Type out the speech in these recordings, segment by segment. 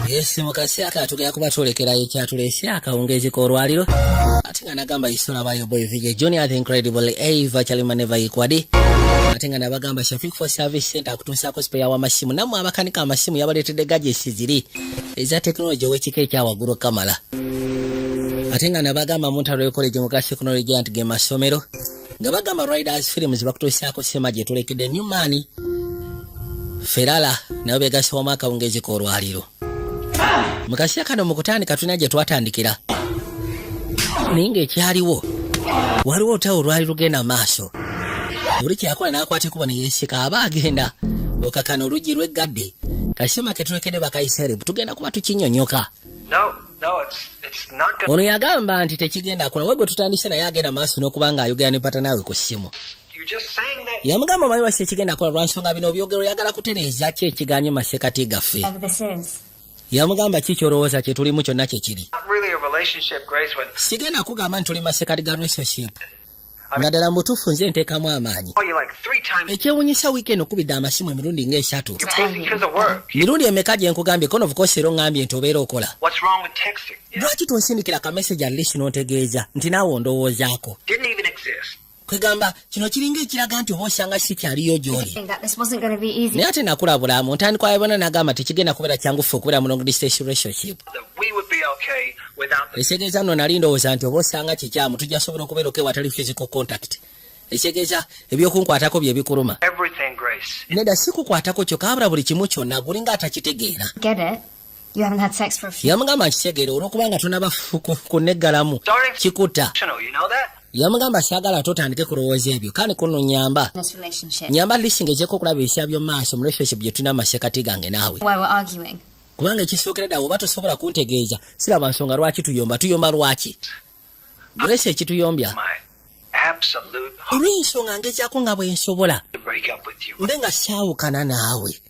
Yes, mu kaseera ka tugenda kuba twolekerayo ekyatuleese akawungeezi k'olwaliro, ate nga nagamba isolabayo boy VJ Junior the Incredible Eva Chalima Never Equadi, ate nga nabagamba Shafik for Service Center akutuusaako spare w'amasimu. Nammwe abakanika amasimu, yabaleetedde gadgets ziri eza tekinologi ow'ekika ekyawaggulu kamala. Ate nga nabagamba Muntalo College mu technology anti ge masomero, nga bagamba Riders Films bakutuusaako sema gye tulekedde Newman Ferala, nabo begasse wamu akawungeezi k'olwaliro. Mu kaseera kano mu kutandika tulina gye twatandikira, naye ng'ekyaliwo waliwo olutalo olwali lugenda maaso. Buli kyakola n'akwata ekubo ne yeesika, aba agenda okakana oluggi lweggadde. Kasema ketulekedde bakayiserebu, tugenda kuba tukinyonyoka. No, it's not gonna. Ono yagamba nti tekigenda kola. Wegwe tutandise naye agenda maaso n'okuba ng'ayogera ne patanawe ku ssimu. You're just saying that. Yamugamba, omanyi lwaki tekigenda kola? Lwansonga bino obyogero oyagala kutereeza ki ekiganye masekati gaffe. Whatever this is. Yamugamba, ki kyolowooza kye tulimu kyonna kye kiri? Not really a relationship, Grace. When Sigenda kugamba nti tuli masekati ga relationship, nga ddala mu butuufu nze nteekamu amaanyi. I call you like three times. Ekyewunyisa, wiiki eno okubidde amasimu emirundi ng'esatu. You're busy because of work. Mirundi emeka gye nkugambye kono? Of course era oŋŋambye nti obeera okola. What's wrong with texting? You know, Lwaki tonsindikira ka message at least n'ontegeeza nti naawe ondowoozaako? didn't even exist. Kwegamba kino kiringa ekiraga nti oba osanga si kyaliyo gy'oli. Think that this wasn't going to be easy. Naye ate nakulabula mu ntandikwa yabona, nagamba tekigenda kubeera kyangu ffe okubeera mu long distance relationship. That we would be okay without the. Ekitegeeza nno nali ndowooza nti oba osanga kikyamu, tujja sobola okubeera okay watali physical contact. Ekitegeeza ebyokunkwatako bye bikuluma. Everything, Grace. Nedda, si kukwatako kyokka, wabula buli kimu kyonna gulinga atakitegeera. Get it? You haven't had sex for a few. Yamugamba, nkitegeera, olwokubanga tonaba kuneggalamu kikutta. You know that? Yamugamba, saagala totandike kulowooza ebyo, kale kuno nyamba. In this relationship. Nyamba at least ngezeko okulaba ebisya by'omu maaso mu relationship gye tulina masekati gange naawe. Why we're arguing. Kubanga ekisookera ddala, oba tosobola kuntegeeza, siraba nsonga lwaki tuyomba. Tuyomba lwaki, Grace? Ekituyombya My absolute olw'ensonga ngezaako nga bwe nsobola to break up with you. mbe nga saawukana naawe,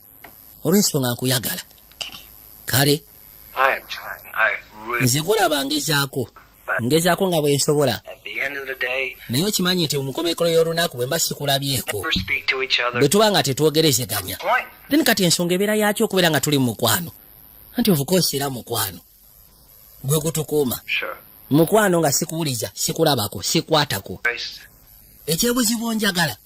olw'ensonga nkuyagala. Kale. I am trying. I really. Nze kulaba ngezaako, ngezaako nga bwe nsobola. At the end of the day, Naye okimanyi nti mu mukomekolo y'olunaku bwe mba sikulabyeko, never speak to each other. bwe tuba nga tetwogerezeganya, Point. then kati ensonga ebeera yaki okubeera nga tuli mu mukwano? Anti of course era mukwano gwe gutukuuma. Sure. Mukwano nga sikuwuliza, sikulabako, sikwatako. Grace. Ekyebuzibu onjagala?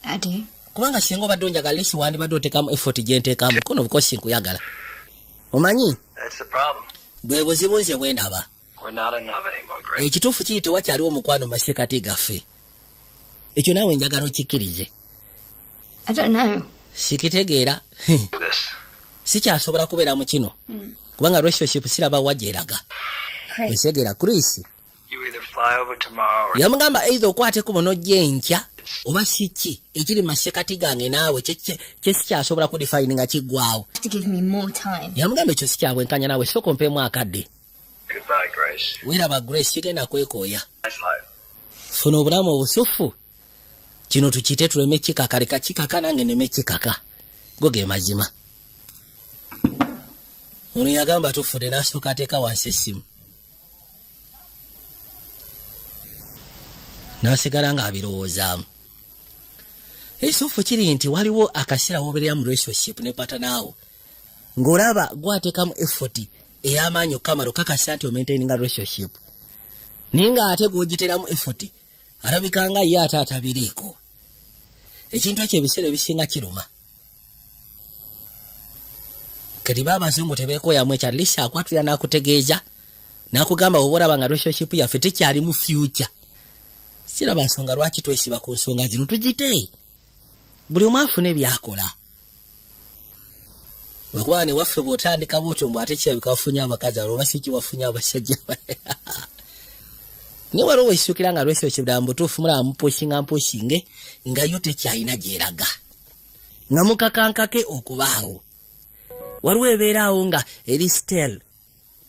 I do. Kubanga singa obadde onjagala, least wandibadde oteekamu effort gye nteekamu. Kono of course nkuyagala, omanyi. That's the problem. Bwe buzibu nze bwe ndaba. We're not in love anymore, Grace. Ekituufu kiri tewakyaliwo omukwano mu masekati gaffe. Ekyo naawe njagala okikkirize. I don't know. Sikitegeera. This. Sikyasobola kubeera mu kino, kubanga relationship siraba wajeraga. Chris. Osegeera, Chris? You either fly over tomorrow or Yamugamba, either okwate kubo n'ojja enkya oba si ki ekiri mu masekati gange naawe kye sikyasobola kudefine nga kiggwawo. Have to give me more time. Yamugamba, ekyo sikyabwenkanya naawe, sooka ompeemu akadde. Goodbye, Grace. Weeraba, Grace, kigenda kwekooya. Nice life. Funa obulamu obusufu, kino tukite tuleme kikaka, leka kikaka nange neme kikaka, go ge mazima. Ono yagamba tufudde, n'asooka ateeka wansi essimu n'asigala ng'abirowoozaamu. Ekisuufu kiri nti waliwo akaseera wobeerera mu relationship ne patanaawo ng'olaba gwateekamu effort ey'amaanyi okukamala okakasa nti omaintaininga relationship, naye ng'ate gw'ogiteramu effort alabika nga ye ate atabiriiko. Ekintu ekyo ebiseera ebisinga kiruma. Kati ba abazungu tebeekoyamu ekyo, at least akwatulira n'akutegeeza n'akugamba, oba olaba nga relationship yaffe tekyalimu future, siraba nsonga lwaki twesiba ku nsonga zino, tugite buli omu afune byakola. Wekuba ne waffe bw'otandika bwotyo mbw ate kirabika wafunye abakazi alo oba siki, wafunye abasajja. Naye waliwo wekisuukira nga relationship ddala mu butuufu mulaba mupushinga mpushinge nga yo tekyalina gyeraga, nga mukakankake okubaawo. Waliwo ebeera awo nga eri still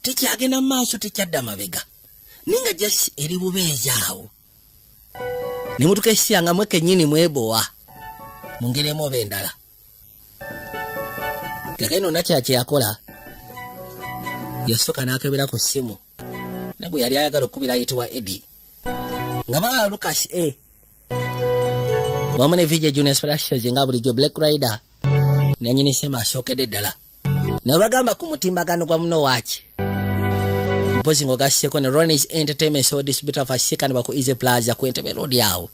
tekyagenda mu maaso, tekyadda mabega, naye nga just eri bubeezi awo, ne mutuka ekiseera nga mwe kennyini mwebowa mu ngeri emu oba endala. Kakene nakya kye yakola, yasooka n'akebera ku ssimu ne bwe yali ayagala okukubira ayitibwa Edi, nga baa Lucas a wamu ne VJ Junior Splashes, nga bulijjo Black Rider nanyini sema asookedde ddala. Nabagamba ku mutimbagano gwa muno waaki, mpozi ng'ogasseko ne Ronis Entertainment, so distributor of Ashikani ku Easy Plaza ku Entebbe Road awo,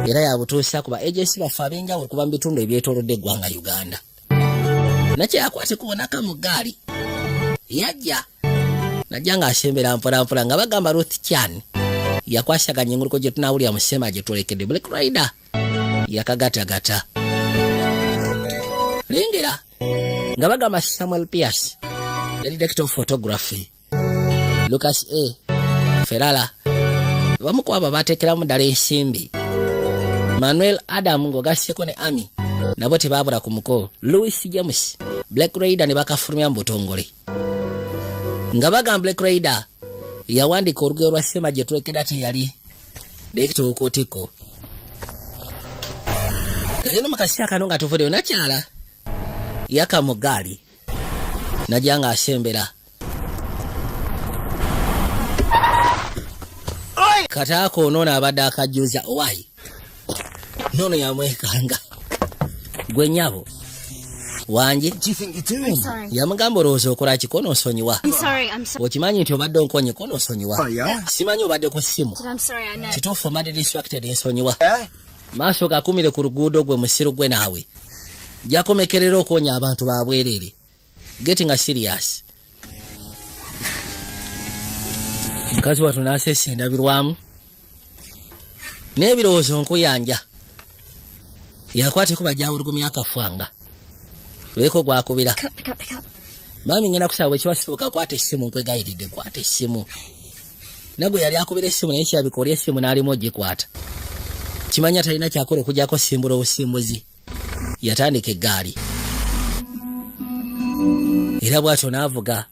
era yabutuusa ku ba agency baffe ab'enjawulo kuba mu bitundu ebyetoolodde eggwanga Uganda. Nakyakwate kubonaka mu ggaali, yajja najja ng'asembera mpolampola nga bagamba Ruth Chan yakwasaganya enguluko gye tunaawulira mu sema gye twolekedde. Black Rider yakagatagata lengera nga bagamba Samuel Pierce yali director of photography, Lucas A Ferala bamu ku abo bateekeramu ddala ensimbi, Manuel Adam ng'ogasseko ne Ami nabo tebaabula ku mukolo, Louis James. Black Rider ne bakafulumya mu butongole nga bagamba Black Rider yawandiika olugero lwa sema gye twekera, teyali director w'okutiko. Kagenda mu kaseera kano nga tuvuddeyo, nakyala yaka mu ggaali najja ng'asembera kataako onoono abadde akajjuza owaayi noono yamwekanga gwe nnyabo wange. What do you think you're doing? Sorry. Yamugamba, olowooza okola ki? Konoosonyiwa. I'm sorry. I'm sorry. Okimanyi nti obadde onkonye, konoosonyiwa. Oh, yeah? Simanyi obadde ku ssimu. I'm sorry. I know. Kituufu, obadde distracted, nsonyiwa. Yeah? Maaso gakumire ku luguudo gwe musiru gwe naawe jakomekerera okwonya abantu babwerere. Getting a serious mukazi watu n'aseesa endabirwamu n'ebirowoozo nkuyanja yakwateko bajawulugumya akafwanga beeko gwakubira. Pick up, pick up, pick up. Maami, ngenda kusaba bwe kiba kisoboka kwata essimu, nkwegayiridde kwata essimu. Nagwe yali akubira essimu naye kirabika oli essimu n'alimu ogikwata, kimanya talina kyakola okujjako simbula obusimbuzi. Yatandika eggaali era bw'atyo n'avuga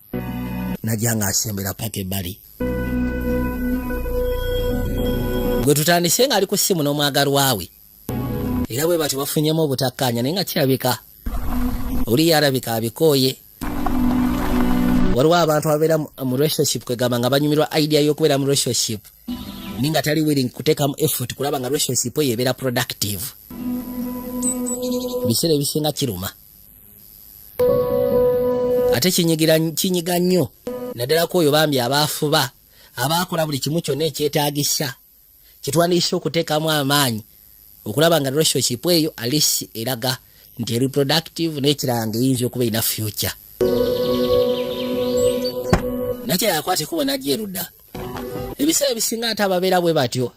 najja ng'asembera paka ebbali gwe tutandise ng'ali ku ssimu n'omwagalwa we, era bwe batyo bafunyemu obutakkaanya naye nga kirabika oli yalabika abikooye. Waliwo abantu ababeera mu relationship, kwegamba nga banyumirwa idea y'okubeera mu relationship naye nga tali willing kuteekamu effort kulaba nga relationship eyo ebeera productive. Ebiseera ebisinga kiruma ate kinyigira kinyiga nnyo, naddala ku oyo bambi abaafuba abaakola buli kimu kyonna ekyetaagisa kitwandiise okuteekamu amaanyi okulaba nga relationship eyo at least eraga nti eri productive n'ekirala nga eyinza okuba erina future. Nakyo yakwata ekubo najja erudda. Ebiseera ebisinga ate ababeera bwe batyo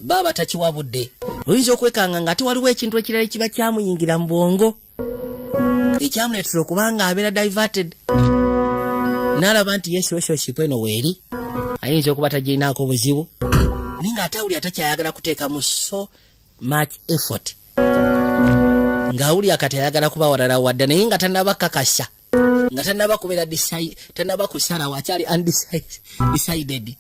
baba takiwa budde, oyinza okwekanga nga ate waliwo ekintu ekirala ekiba kyamuyingira mu bwongo ekyamuleetera okuba nga abeera diverted n'alaba nti yes, relationship eno weeri ayinza okuba tagirinaako buzibu, naye ng'ate awulira takyayagala kuteekamu so much effort, ng'awulira kati ayagala kuba walala wadda, naye nga tannaba kakasa, nga tannaba kubeera tannaba kusalawo, akyali undecided.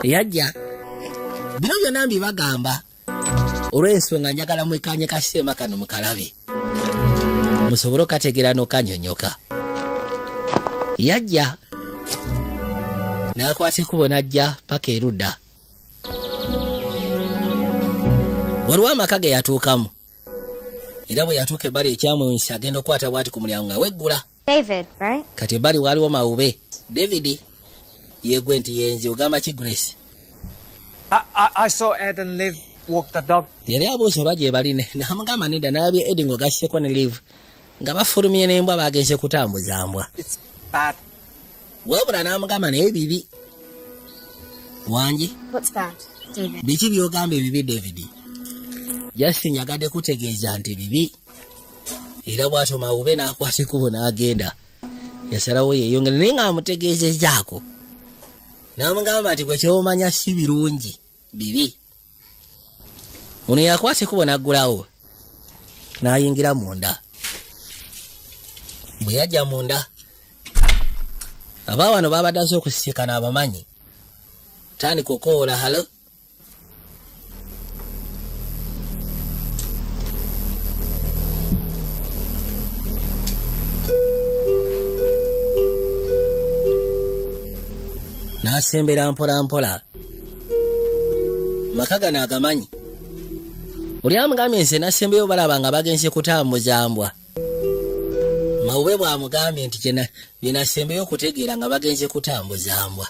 Yajja bino byonna mbibagamba olw'ensonga njagala mwekanye kaseema kano mukalabe musobole okategeera n'okanyonyoka. Yajja n'akwata ekkubo n'ajja paka erudda. Waliwo amaka ge yatuukamu, era bwe yatuuka ebbali ekyamwewunyisa agenda okukwata bw'ati ku mulyango nga weggula. David, right? Kati ebbali waaliwo mawube David yegwe nti yenze, ogamba ki Grace? I saw Ed and Liv walk the dog. Yali abuuza oba gye bali, namugamba nedda, nalabye Edi ng'ogasseko ne Liv nga bafulumye n'embwa, bagenze kutambuza mbwa. It's bad. Wabula n'amugamba naye bibi wangi. What's bad, David? Biki byogamba ebibi, David? Just njagadde kutegeeza nti bibi. Era bw'atyo mawube n'akwata ekkubo n'agenda, yasalawo yeeyongere naye ng'amutegeezezaako n'amugamba nti gwe kyomanya si birungi, bibi. Ono yakwata ekkubo n'aggulawo n'ayingira munda. Bwe yajja munda, aba wano babadde aze okusisikana abamanyi, tandika okwowola, "Hello." N'asembera mpola mpola maka gano agamanyi. Oli amugambye nze nasembeyo balaba nga bagenze kutambuza mbwa. Mawube bw'amugambye nti bye nasembeyo okutegeera nga bagenze kutambuza mbwa.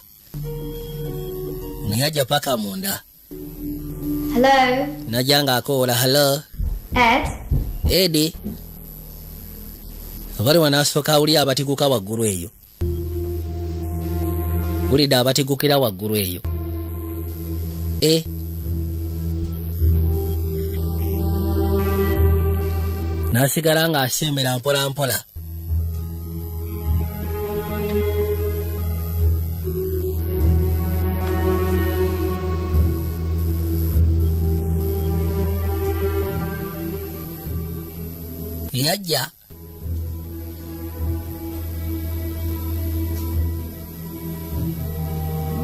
Naye ajja paka munda. Hello? Najja ng'akoola, "Hello?" Ed? Edi abali wanaasooka awulira abatiguka waggulu eyo, wulidde abatigukira waggulu eyo e n'asigala ng'asembera mpola mpola. Yajja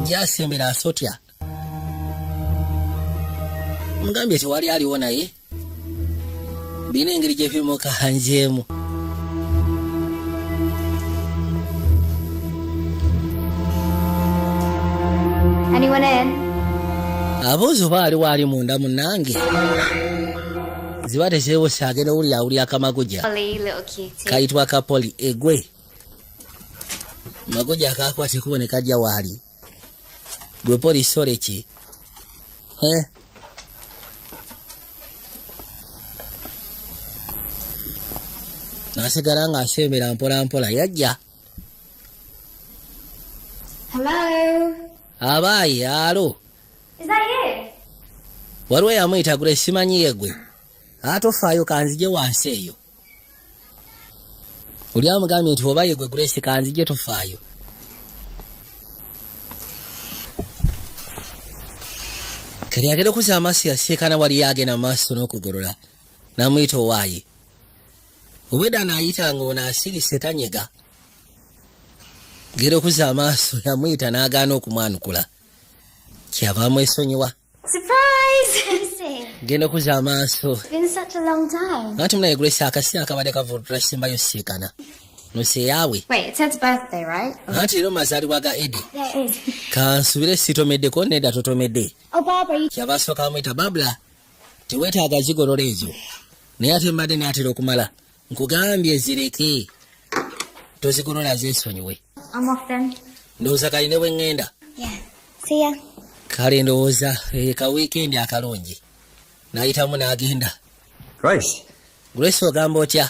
gyasembera asotya, mugambye tewali aliwo, naye bina engeri gye bimukanjeemu. Anyone in? Abuuza oba aliwo ali munda. Munnange ziba tezeewose, agenda owulira awulira akamaguja. Polly, little cutie. Kayitibwa kapoli egwe maguja akakwata ekubo ne kajja waali. Gwe Poli, sole ki? Eh? N'asigala ng'asembera mpola mpola yajja. Hello? Abaayi, alo? Is that you? Waliwo yamuyita, "Gule, simanyi yegwe." Atofaayo, kanzije wansi eyo. Oli amugambye nti oba yegwe Grace, kanzije, tofaayo. Kati agenda okuzza amaaso yasiikana wali agenda mu maaso n'okugolola n'amuyita, "Owaayi." Obwedda naayita nga ono asirise tanyega. Genda okuzza amaaso yamuyita n'agaana okumwanukula, kyava amwesonyiwa. Surprise! Genda okuzza amaaso. It's been such a long time. Anti munaye Grace, akaseera akabadde kavutula simbayo siikana noseyaabwe. Wait, it's Ed's birthday, right? Anti leero mazaalibwa ga Edi. Yeah, it is. Kansubire sitomeddeko. Nedda, totomedde. Oh, Barbara, you... Kyava asooka amuyita, "Babula, teweetaaga zigolola ezo, naye ate mbadde naatera okumala nkugambye zireke, tozigolola, zeesonyiwe." I'm off then. Ndowooza kali ne bwe ŋŋenda. Yeah. See ya. Kale ndowooza ka wiikendi akalungi. N'ayitamu n'agenda. Grace, Grace, ogamba otya?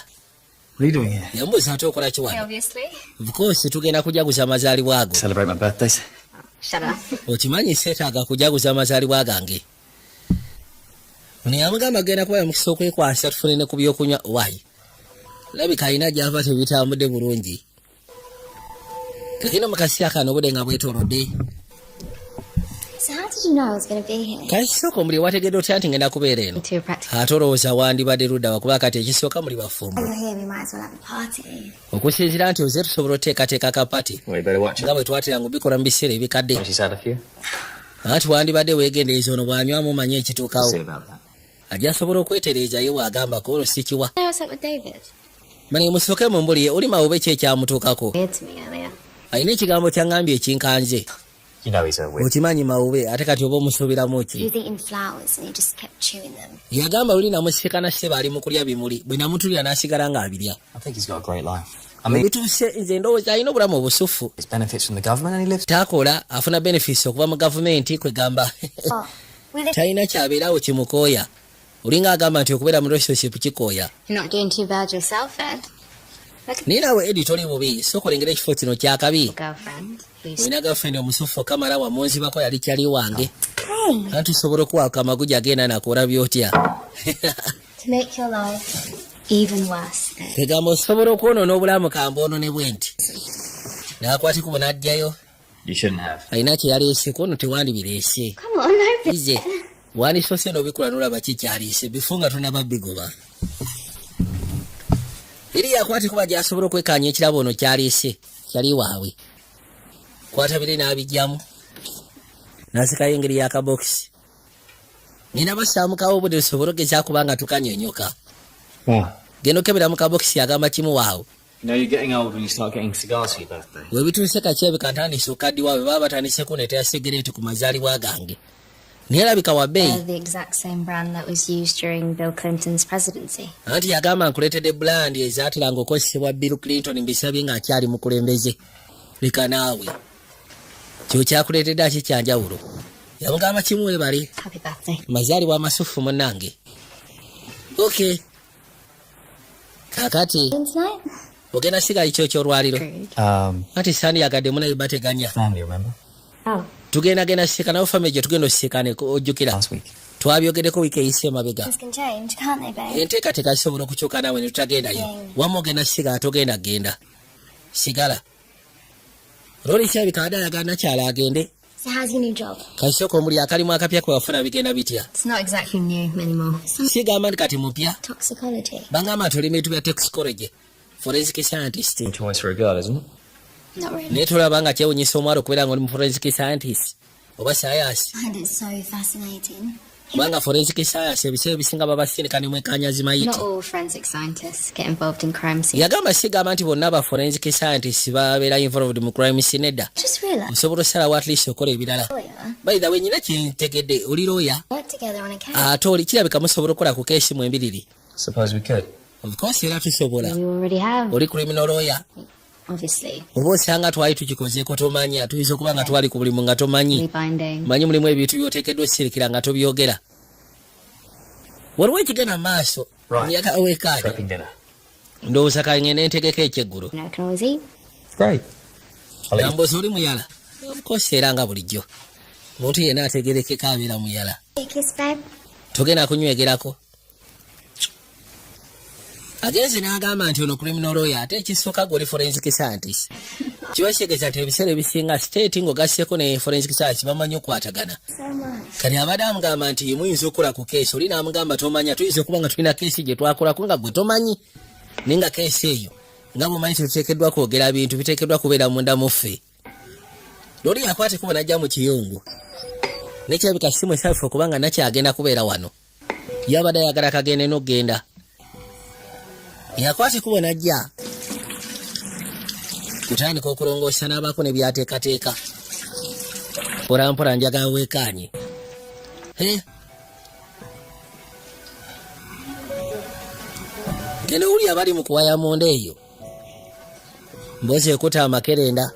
what are you doing here? Yambuuza ate okola ki wano? Obviously. Of course, tugenda kujaguza amazaalibwa ago. Celebrate my birthdays. Shut up. Okimanyi seetaaga kujaguza amazaalibwa gange. Ono yamugamba genda kuba mukisa okwekwasa tufune ne ku byokunywa. Waayi, labika alina gyava tebitambudde bulungi. Kakino mu kaseera kano obudde nga bwetoolodde. So how did you know I was going to be here? Kale kisooka omuli wategedde otya nti ngenda kubeera eno? Too practical. Ate olowooza wandibadde ludda wakuba kati ekisooka muli bafumbo. You're here, we might as well have a party. Okusinziira nti oze tusobola oteekateeka ka party. Well, you better watch it. Nga bwe twatera ngu bikola mu biseera ebikadde. She's had a few. Anti wandibadde weegendereza, ono bw'anywamu omanye ekituukawo. See about that. Ajja asobola okwetereeza ye bw'agamba ko olwo sikiwa. Hey, what's up with David? Mane musooke mumbulire, oli mawube ki ekyamutuukako? Weird to me earlier. Alina ekigambo kyaŋŋambye ekinkanze. You know he's a weird. Okimanyi mawube, ate kati oba omusuubiramu He ki? was eating flowers and he just kept chewing them. Yagamba luli namusikana ssebo ali mu kulya bimuli, bwe namutulira n'asigala ng'abirya. I think he's got a great life. I mean, Ebituuse nze ndowooza alina obulamu obusufu. his benefits from the government and he lives. Takola, afuna benefits okuva mu gavumenti, kwegamba Oh, we talina kyabeerawo kimukooya. Olinga agamba nti okubeera mu relationship kikooya. You're not doing too bad yourself, Ed. Look at Naye naawe Edi toli bubi, sooka olengera ekifo kino kyakabi. your girlfriend. Who's Olina girlfriend omusufu kamala wamunzibako, yali kyali wange. Hey, Anti tusobola okuwaako amaguja agenda nakola otya? to make your life even worse. Ed. Kegamba osobola okwonoona obulamu kamboonone bwe nti n'akwatikubo n'ajjayo. You shouldn't have. Alina kye yaleese kwono, tewandibireese. Come on, open Ize wandisoose n'obikula n'olaba kikyaliise bifo nga tonaba bigoba. Eri yakwatikuba gy'asobola okwekaanya ekirabo ono kyaleese kyali waabwe. Kwata biri n'abijjamu n'asikayo engeri y'akabokisi. Nina basaamukawo obudde tusobole ogezaako kuba nga tukanyonyoka. Wow. Genda okebera mu kabokisi, agamba kimu waawo. You know you're getting old when you start getting cigars for your birthday. Webituuse kakyebika ntandise okaddiwa bwe baba batandise kundeetera sigareeti ku mazaalibwa gange. Naye alabika wa bbeeyi. The exact same brand that was used during Bill Clinton's presidency. Anti yagamba, nkuleetedde brand ezaateranga okukozesebwa Bill Clinton mbisabye ng'akyali mukulembeze. Leka naawe, kyo kyakuleetedde aki kyanjawulo? Yamugamba kimu, webale. Happy birthday. Mazaalibwa amasufu munnange. Ok, kakati Tonight? ogenda sigala kyo kyolwaliro? Anti saani yagadde munaye bateganya. Family, remember? Oh. Tugenda genda sisikana family gye tugenda osisikane, ojjukira? Last week. Twabyogeddeko wiiki eyise emabega. Things can change, can't they, babe? Enteekateeka zisobola okukyuka naawe ne tutagendayo. Wamma ogenda sigala, togenda genda sigala. Loli kirabika adde ayagala nakyala agende. So how's your new job? Kasooka omuli akalimu akapya kwe wafuna bigenda bitya? It's not exactly new anymore. Some Sigamba nti kati mupya. toxicology. Bagamba nti oli bintu bya toxicology, forensic scientist. Choice for a girl, isn't it? Not really. Naye tolaba nga kyewunyisa omwala okubeera nga oli mu forensic scientist oba science? I find it so fascinating. Kubanga forensic science ebiseera ebisinga babasindika ne mwekanya zimayiti. Not all forensic scientists get involved in crime scenes. Yagamba sigamba nti bonna ba forensic scientists babeera involved mu crime scene, edda. Just realised. Osobola osalawo at least okola ebirala. Lawyer. By the way, nyina kyentegedde, oli lawyer. Work together on a case. Ate oli kirabika musobola okukola ku case mwembiriri. Suppose we could. Of course, era tusobola. We already have, Oli criminal lawyer. obviously. Oba osanga twali tukikozeeko, tomanya, tuyinza okuba nga twali ku bulimu nga tomanyi. Binding. Manyi mulimu ebintu byoteekeddwa osirikira nga tobyogera. Waliwo ekigenda mu maaso. Right. Njagala weekaanye. Prepping dinner. Ndowooza kangende ntegeko ekyeggulo. You know, I can always eat. Great. I'll let you Nambozi oli muyala? Of course, era nga bulijjo omuntu yenna ategerekeka abeera muyala. Kiss, babe. Togenda kunywegerako? Agenze n'agamba nti ono criminal lawyer, ate ekisooka gwe oli forensic scientist, kiba kitegeeza nti ebiseera ebisinga state ng'ogasseko ne forensic science bamanyi okukwatagana. So much. Kati abadde amugamba nti muyinza okukola ku case. Oli n'amugamba tomanya, tuyinza okuba nga tulina case gye twakolako nga gwe tomanyi, naye nga case eyo nga bwomanyi tetuteekeddwa kwogera, bintu biteekeddwa kubeera munda muffe. Loli yakwata ekubo n'ajja mu kiyungu, nekirabika si musanyufu okubanga nakyagenda kubeera wano. Yabadde ayagala kagende n'okugenda. Yakwata ekubo n'ajja kutandika okulongoosa n'abaako ne byateekateeka mpolampola. Njagala weekaanye. Eh? Genda owulira bali mu kuwaya munda eyo, mbozi ekuta amakerenda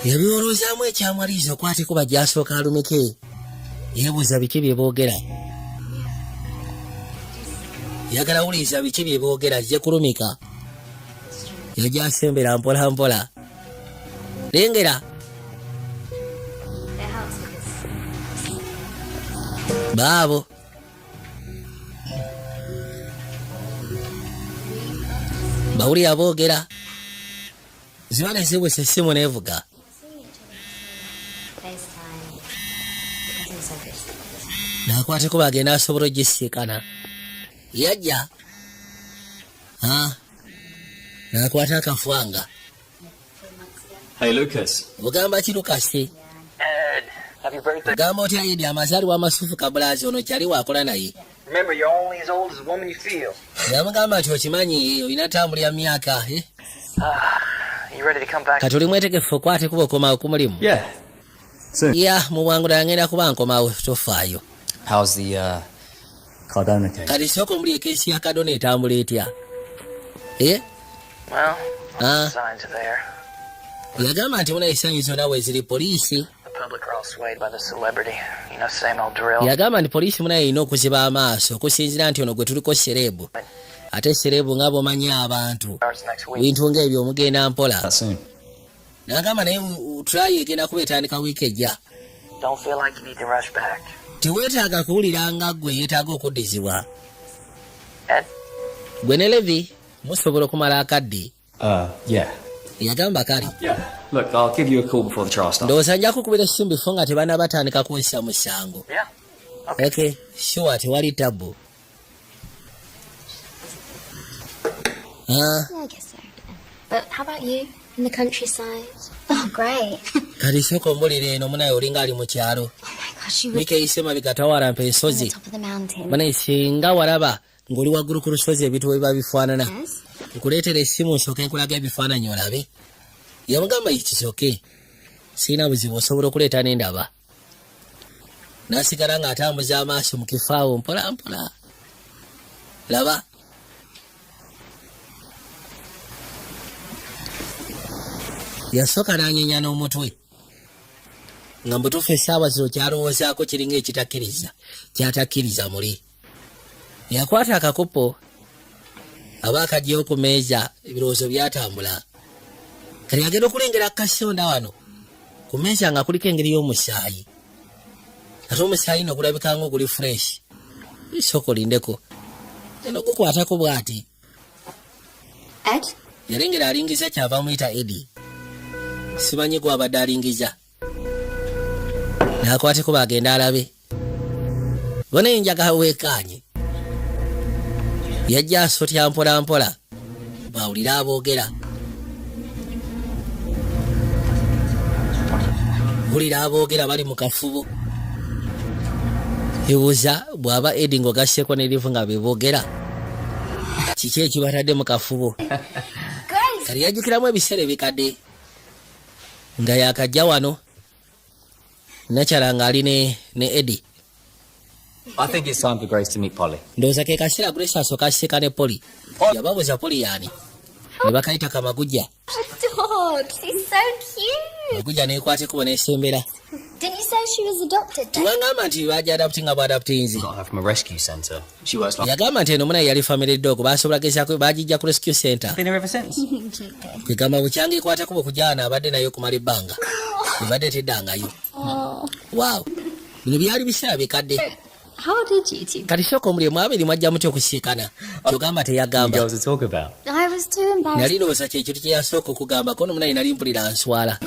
yabiwolozaamu. Ekyamwaliriza okwateko bajja asooka alumike, yeebuuza biki bye boogera. Yagala wuliriza biki bye boogera, ajje kulumika. Yajja asembera mpola mpola, lengera. It helps because Baabo bawulira boogera, ziba nezibusa essimu nevuga. Seeing each other FaceTime. I feel so good. Nakwateko bagenda asobola ogisiikana. Yajja. Ah. Nakwata akafwanga. Hey, Lucas. Ogamba ki, Lukasi? Ed, happy birthday. Ogamba otya Edi, amazaalibwa amasufu kabulaazi. Ono kyali waakola naye. Remember, you're only as old as the woman you feel. Yamugamba nti okimanyi olina tambulya myaka, eh? You ready to come back? Kati oli mwetegefu okwate kuba okomawo ku mulimu? Yeah. Soon. Ya, mu bwangu ddala ngenda kuba nkomawo, tofaayo. How's the Cardona case? Kati sooka omuli e case ya Kadona etambula etya? Eh? Well, Ah. signs are there. Yagamba nti muna esanyu zonna weeziri poliisi. The public are all swayed by the celebrity. You know, same old drill. Yagamba nti poliisi munaye erina okuziba amaaso okusinziira nti ono gwe tuliko celeb, ate celeb nga bwomanyi abantu Starts next week. bintu ng'ebyo omugenda mpola. That soon. Nagamba naye trial egenda kuba etandika wiiki ejja. Don't feel like you need to rush back. Teweetaaga kuwulira nga ggwe yeetaaga okuddizibwa. Ed, Gwe ne Levi musobola okumala akadde. Yeah. Yagamba kale. Yeah. Look, I'll give you a call before the trial starts. Ndowooza nja kukubira essimu bifo nga tebannabatandika kwesa musango. Yeah. Okay, sure, tewali tabbu. Ah, Yeah, I guess so. But how about you? In the countryside? Oh, great. Kati sooka ombulira eno munaye olinga ali mu kyalo. Oh my gosh, you were Wiiki eyise mabega tawalampa on the ensozi. top of the mountain. Banaye singa walaba ng'oli waggulu ku lusozi ebintu bwe biba bifaanana. Yes? Nkuleetera essimu nsooke nkulaga ebifaananyi olabe. Yamugamba kisooke. Sirina buzibu, osobola okuleeta n'endaba. N'asigala ng'atambuza amaaso mu kifaawo mpola mpola. Laba, yasooka n'anyenya n'omutwe nga mubutuufu essaawa zino kyalowoozaako kiringa ekitakkiriza kyatakkiriza. Muli yakwata akakopo aba akajjayo ku meeza, ebirowoozo byatambula. Kati agenda okulengera kasonda wano ku meeza nga kuliko engeri y'omusaayi, ate omusaayi no gulabika nga oguli fresh. Sooka olindeko, eno gukwatako bw'ati. Ed? Yalengera alingiza, kyava amuyita Edi. Simanyi gwabadde alingiza, n'akwateko bagenda alabe bona enjaga weekaanye. Yajja asotya mpola mpola bw'awulira aboogera, wulira aboogera bali mu kafubo. Ebuuza bw'aba Edi ng'ogasseko ne Livu nga beboogera, kiki ekibatadde mu kafubo? Grace! Kati yajjukiramu ebiseera ebikadde nga yakajja wano nakyala ng'ali ne Edi. I think it's time for Grace to meet Polly. Ndowooza ke kaseera Grace asooka aseka ne Poli. Yababuuza Poli yaani, ne bakayita Kamagujja. Dog, she's so cute. Magujja nekwatekubo nesembera. Didn't you say she was adopted? Then? Tiwangamba nti bajja adopti nga bwadoptinzi? Got her from a rescue centre. She works like Yagamba nti eno munaye yali family dog, basobola gezaako bagijja ku rescue center. Been here ever since. Kwegamba bukyanga ekwatekubo kujaana abadde naye okumala ebbanga, ebadde teddangayo. Wow, bino byali biseera bikadde. How did you two? Kati sooka omuli mwabiri mwajja mutya okusiikana? Kyogamba You teyagamba. girls to talk about. I was too embarrassed. Nali ndowooza kyekintu kye yasooka okugamba kono munaye nali mpulira nswala.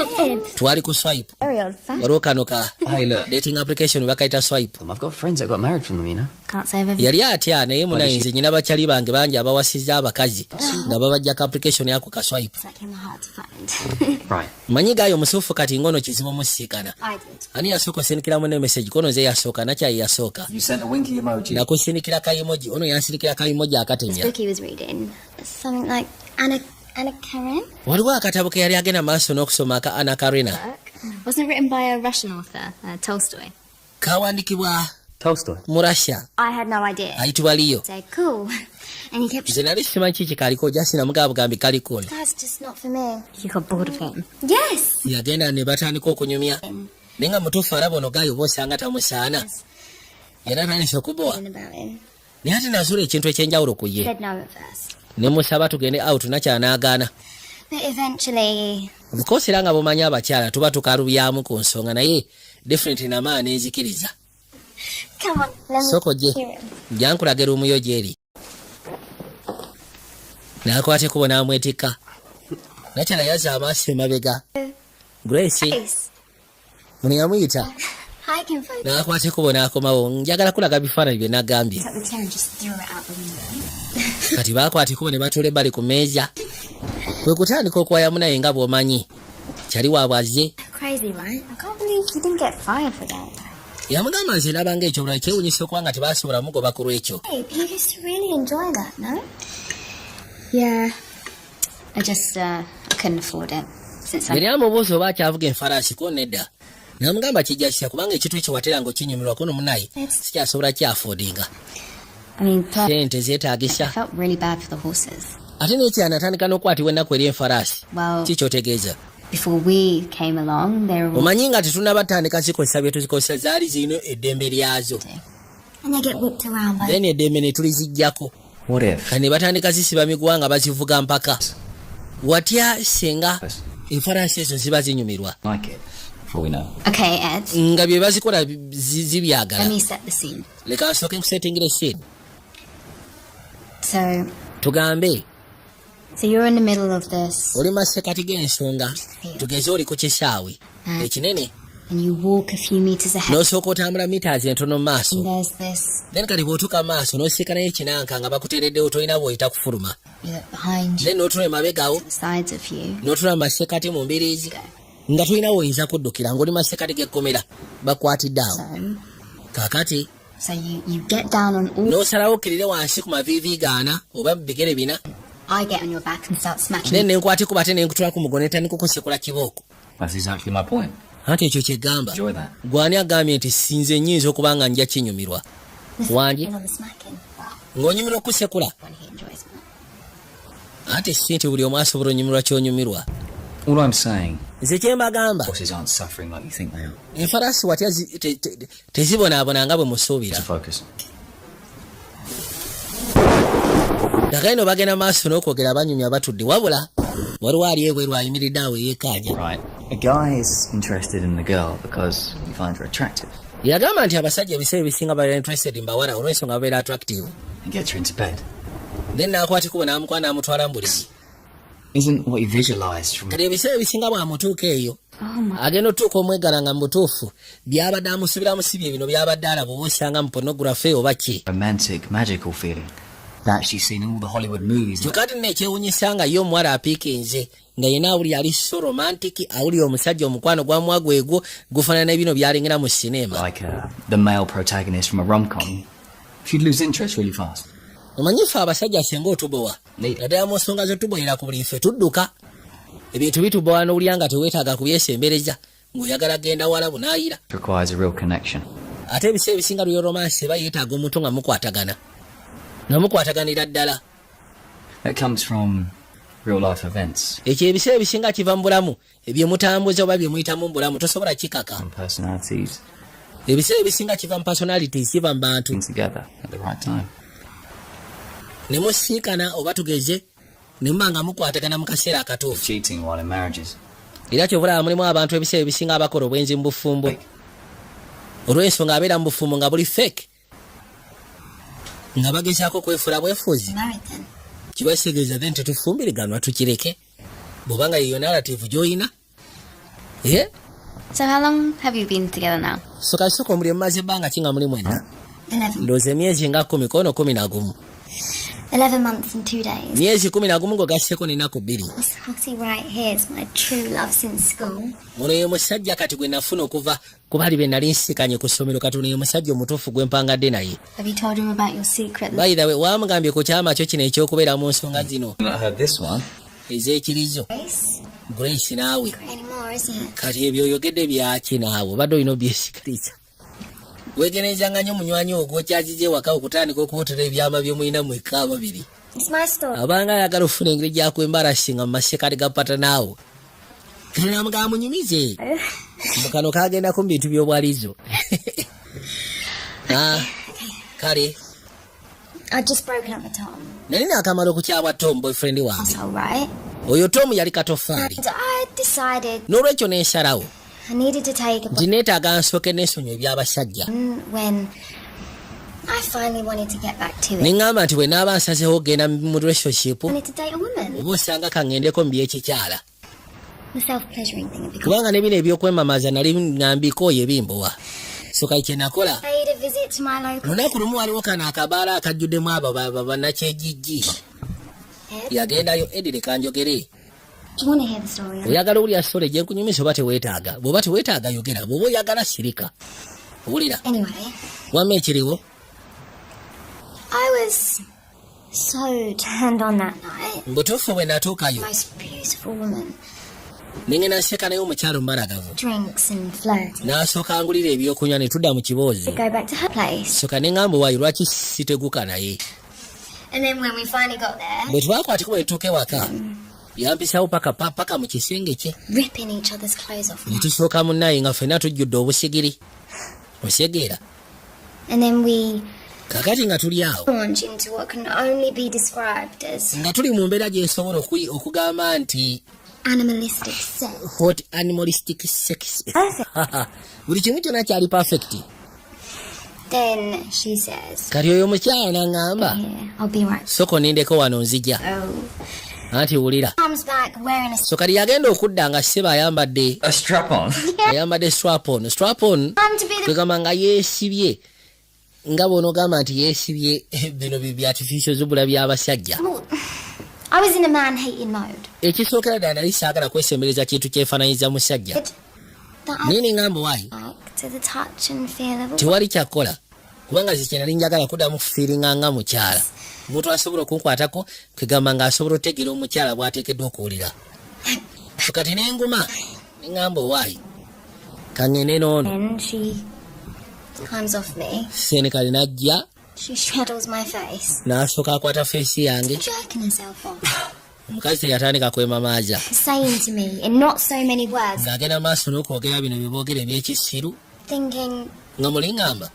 Twali ku swipe. Very old fashioned. Waliwo kano ka Hey, look. dating application bakayita swipe. I've got friends that got married from them, you know. Can't say I've ever. Yali atya naye munaye nze nyina bakyali bange bangi abawasizza abakazi nga babajjako application yako ka swipe. It's like him hard to find. Right. Manyi gayo musufu kati ngono kizibu omusiikana. I did. Ani yasooka osindikiramu ne message? Kono nze yasooka, nakyayi yasooka. You sent a winky emoji. Nakusindikira ka emoji, ono yansindikira ka emoji This akatemya. book he was reading. Something like Anna Karenina. Waliwo akatabo ke yali agenda maaso n'okusoma aka Anna Karina. Book. Wasn't it written by a Russian author, Tolstoy? Kawandikibwa Tolstoy. mu Russia. I had no idea. Ayitibwa Liyo. Say cool, and he kept. Nze nali simanyi kiki kaliko, jasi namugaba bugambi kaliko. That's just not for me. You got bored of him. Yes. Yagenda ne batandika okunyumya, naye nga mutuufu alaba ono gayo oba osanga tamusaana, era atandise okubowa. About him. Naye ate nazuula ekintu ekyenjawulo ku ye. Said no at first, Ne musaba tugende out, nakyanaagaana. but eventually, Of era nga bumanyi abakyala tuba tukalubyamu ku nsonga, naye definitely namaa nenzikiriza. Come on, let me Soko gye hear him. njankulaga room yo gyeri. N'akwata ekkubo n'amwetikka. Nakyala yazza amaaso emabega. Grace. Grace. Muno yamuyita. Hi, Kinfolk. N'akwata ekkubo n'akomawo. Njagala kulaga bifaananyi bye nagambye. Took the chair and just threw it out the window. Kati baakwata ekkubo ne batuula ebbali ku meeza, kwe kutandika okuwayamu naye nga bw'omanyi kyali waabwe azze. Crazy, right? I can't believe you didn't get fired for that. Yamugamba nze nabanga ekyobulala kyewunyisa okuba nga tebasobola mugoba ku lwekyo. Hey, but you used to really enjoy that, no? Yeah. I just couldn't afford it. Since I Yali amubuuza oba akyavuga enfalaasi ko nedda, namugamba kijja kitya kubanga ekintu ekyo watera nga okinyumirwa kono munaye sikyasobola kyaffordinga. I mean, plus, Sente zeetaagisa. I felt really bad for the horses. Ate n'ekyana atandika n'okukwatibwa ennaku eri enfalaasi. Well, Ki kyotegeeza? before we came along, they were all Omanyi nga tetunabatandika zikozesa bye tuzikozesa, zaali zirina eddembe lyazo. And they get whipped around by Then eddembe ne tuliziggyako. What if? Kati ne batandika zisiba miguwa nga bazivuga mpaka. Watya singa enfalaasi ezo ziba zinyumirwa? Like it. Before we know. Okay, Ed. Nga bye bazikola zibyagala. Let me set the scene. Leka nsooke nkusettingira scene. So, Tugambe so you're in the middle of this, oli masekati g'ensonga, tugeze oli ku kisaawe ekinene, and you walk a few meters ahead. N'osooka otambula meters entono mu maaso. And there's this. Then kati bw'otuuka mu maaso n'osiikanayo ekinanka nga bakuteereddewo, tolina bw'oyita kufuluma. You look behind you, Then n'otula emabegawo, the sides of you. N'otula mu masekati mu mbiriizi nga tolina woyinza kuddukira ng'oli masekati g'ekkomera bakwatidde awo. So, Kaakati so you get down on all. N'osalawo okkirire wansi ku maviivi gaana oba mu bigere bina. I get on your back and start smacking. Then nenkwatikuba ate nenkutula ku mugongo netandika okusekula kibooko. That's exactly my point. Anti ekyo kyegamba. Enjoy that. Gwani agambye nti sinze nyinza okuba nga nja kinyumirwa? The Wangi? smacking or the smacking? Well, Ng'onyumirwa okusekula? when he enjoys it. Anti si nti buli omu asobola onyumirwa kyonyumirwa. All I'm saying, Nze kyembagamba, horses aren't suffering like you think they are. Enfalaasi watya tezibonaabona nga bwe musuubira. To focus. Kakaino bagenda maaso n'okwogera, banyumya batudde, wabula waliwo ali ebweru ayimiridde awo eyeekaanya. Right. A guy is interested in the girl because he finds her attractive. Yagamba nti abasajja ebiseera ebisinga babeera interested mu bawala olw'ensonga babeera attractive. And gets her into bed. Then n'akwata ekubo n'amukwana n'amutwala mu buliri. Isn't what you visualized from Kati ebiseera ebisinga bw'amutuuka eyo, Oh my. agenda otuuka omwegala nga mu butuufu byabadde amusubiramu si bye bino byabadde alaba oba osanga mu pornography oba ki. Romantic, magical feeling that she's seen in all the Hollywood movies. Kyokka ate nno ekyewunyisa nga ye omuwala apiikinze nga yenna awulira ali so romantic, awulira omusajja omukwano gwamuwa gwegwo gufaanana bino byalengera mu sinema. Like the male protagonist from a rom-com, she'd lose interest really fast. Omanyi ffe abasajja senga otubowa, Neat. naddala mu nsonga zotuboyera ku buli, ffe tudduka ebintu bitubowa n'owulira nga teweetaaga kubyesembereza ng'oyagala genda wala bunaayira. Requires a real connection. Ate ebiseera ebisinga lyo romance eba yeetaaga omuntu nga mukwatagana, nga mukwataganira ddala. That comes from real life events Ekyo ebiseera ebisinga kiva mu bulamu ebyemutambuza oba byemuyitamu mu bulamu, tosobola kikaka. and personalities Ebiseera ebisinga kiva mu personalities, kiva mu bantu being together at the right time. Ne musiikana oba tugeze ne muba nga mukwatagana mu kaseera akatuufu. Cheating while in marriages. Era kyobulaba mulimu abantu ebiseera ebisinga abakola obwenzi mu bufumbo olw'ensonga abeera mu bufumbo nga buli fake, nga bagezaako kwefuula bwefuuzi. Married then. Kibasitegeeza then tetufumbiriganwa, tukireke bw'obanga yeyo narrative gy'oyina. Eh? So how long have you been together now? So kasooka omuli mumaze ebbanga ki nga muli mwena? 11. Ndowooza emyezi nga 10 kono 11. 11 months and 2 days. Myezi 11 ng'ogasseko n'ennaku 2. This hottie right here is my true love since school. Ono ye musajja kati gwe nafuna okuva ku bali be nali nsikanye ku ssomero. Kati ono ye musajja omutuufu gwe mpangadde naye. Have you told him about your secret? By the way, wamugambye ku kyama kyo kino ekyokubeera mu nsonga zino Not heard this one. ez'ekirizo? Grace? Grace naawe. Anymore, isn't it? Kati ebyo oyogedde byaki naawe? Obadde olina obyesikiriza, weegenezanga nnyo munywanyi ogwo okyakije ewaka okutandika okubotola ebyama byomulina mwekka ababiri. It's my story. Abanga ayagala okufuna engeri gyakwembarasinga mu masekati ga patanaawo, katonamugamba munyumize mu kano kagendako mu bintu by'obwalizo. Ah, kale. I'd just broken up with Tom. Nali naakamala okukyabwa Tom, boyfriend wange. Asshole, right? Oyo Tom yali katofaali. And I decided N'olwekyo nensalawo I needed to take a nti neetaaga nsooke neesonyiwa ebyabasajja. when I finally wanted to get back to it. Ne ŋŋamba nti bwe naaba nsazeewo okugenda mu relationship, I wanted to date a woman. oba osanga kaŋŋendeko mu byekikyala. The self-pleasuring thing had become. Kubanga ne bino ebyokwemamaza nali ŋŋambiko oyo ebimbowa. So kali kye nakola, Paid a visit to my local lunaku lumu waliwo kano akabaala akajjuddemu abo bannakyegiigi. Ed. Yagendayo Edi, leka njogere. Do you want to hear the story? Oyagala owulira story gyenkunyumisa oba teweetaaga? Bw'oba teweetaaga yogera, bw'oba oyagala sirika, owulira? Anyway, Wamma ekiriwo, I was so turned on that night. Mbutuufu bwe natuukayo, Most beautiful woman. nengenda nseka naye omukyalo mubalagavu. Drinks and flirting. N'asooka angulira ebyokunywa ne tudda mu kiboozi. To go back to her place. Soka ne ŋŋamba waayi lwaki siteguka naye. And then when we finally got there, Bwe twakwatiko bwe tutuuka ewaka, yampisawo paka paka mu kisenge kye. Ripping each other's clothes off. Ne tusooka munnaye nga ffenna tujjudde obusigiri, osegeera? And then we Kakati nga tuli awo, launch into what can only be described as nga tuli mu mbeera gyensobola okugamba nti animalistic sex. Hot animalistic sex. Perfect. Buli kimu kyonna kyali perfect. Then she says, Kati oyo omukyala n'aŋŋamba, "Here, I'll be right." "Soko nindeko wano, nzija." Oh. Anti wulira. Comes back wearing a So kati yagenda okudda nga sseba ayambadde A strap on. ayambadde strap on, strap on. Time to be the Kwegamba nga yeesibye nga bw'onoogamba nti yeesibye bino bi artificial zubula by'abasajja. Well, I was in a man hating mode. Ekisookera ddala nali saagala kwesembereza kintu kyefaananyiza musajja. That I Naye neŋŋamba waayi like to the touch and feel of a tewali kyakola kubanga ze kyenali njagala kuddamu kufiiringa nga mukyala, omuntu asobola okunkwatako, kwegamba ng'asobola otegeera omukyala bw'ateekeddwa okuwulira. So kati nenguma. Neŋŋamba, owaayi, kaŋŋende n'ono. And she climbs off me. Senikali n'ajja. She straddles my face. N'asooka akwata face yange. Jerking herself off. Omukazi teyatandika kwemamaaza. Saying to me in not so many words, Ng'agenda maaso n'okwogera bino bye boogera ebyekisiru. thinking, Nga muliŋŋamba,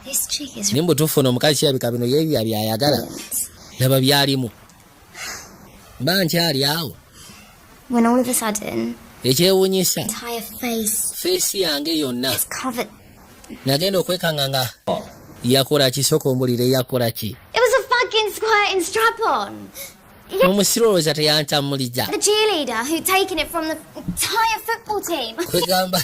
this chick is naye mubutuufu ono omukazi kirabika bino yeebya byayagala, laba byalimu mba nkyali awo. When all of a sudden, Ekyewuunyisa, entire face face yange yonna is covered. Nagenda okwekanga nga yakola ki? Sooka ombulire, yakola ki? It was a fucking squirting strap on. Omusiro olowooza teyantammuliza. The cheerleader who'd taken it from the entire football team. Kwegamba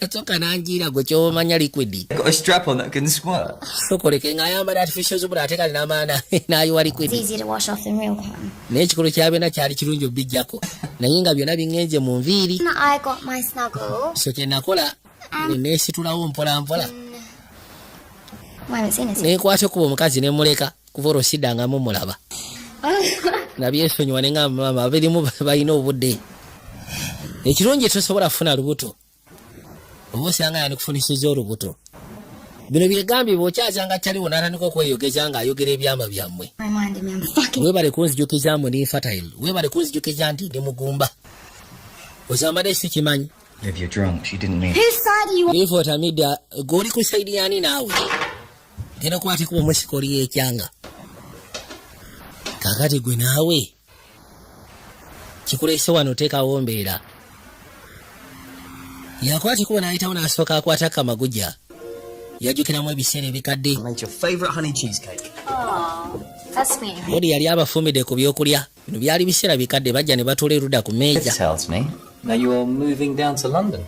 yasooka nanjiira, gwe kyomanya liquid. Got a strap on that can squirt. Sokoleke ng'ayambala artificial zubula, ate kale n'amaana n'ayiwa liquid. It's easier to wash off than real cum. Naye ekikolo kya byonna kyali kirungi obijjako, naye nga byonna biŋŋenze mu nviiri. And I got my snuggle. So kye nakola, ne neesitulawo mpola mpola. I haven't seen it. Nenkwata okuba omukazi nemuleka, kuva olwo siddangamu mulaba. Nabyesonyiwa, neŋŋamba maama abirimu balina obudde. Ekirungi tosobola kufuna lubuto, oba osanga yandikufunisiza olubuto. Bino byegambye bw'okyazanga kyaliwo n'atandika okweyogeza ng'ayogera ebyama byammwe. Reminded me I'm fucking Weebale kunzijukiza mbu ndi infertile, weebale kunzijukiza nti ndi mugumba. Ozambadde sikimanyi. Liv, you're drunk. She didn't mean. Whose side are you on? Liva otamidde, gweoli ku side yani naawe? Genda okukwatikuba omusika oli yekyanga. Kakati gwe naawe kikulese wano, teekawo mbeera. Yakwatikuba n'ayitawo n'asooka akwata kamaguja, yajjukiramu ebiseera ebikadde. Made your favourite honey cheesecake. That's sweet. Odi yali abafumbidde ku byokulya. Bino byali biseera bikadde, bajja ne batuula erudda ku It meeja. tells me now you're moving down to London.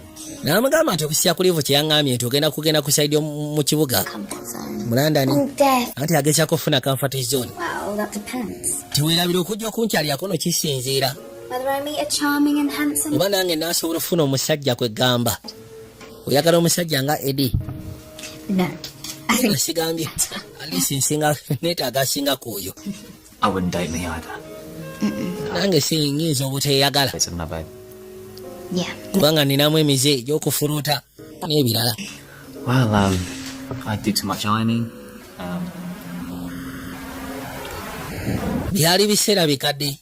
N'amugamba nti okusya ku livu kye yaŋŋambye nti ogenda kugenda ku side mu kibuga Comfort zone. mu London. Oh, death. Anti agezaako okufuna comfort zone. Well, that depends. Tiweerabira okujja okunkyalirako no kisinziira Whether I meet a charming and handsome. Oba nange naasobola okufuna omusajja. Kwegamba oyagala omusajja nga Edi? No. I think Sigambye alisi nsinga neetaaga asinga ku oyo. I wouldn't date me either. Nange sinyinza obuteeyagala. It's my babe. Yeah. Kubanga ninamu emize egy'okufuluuta n'ebirala. Well, I do too much ironing. Byali biseera bikadde.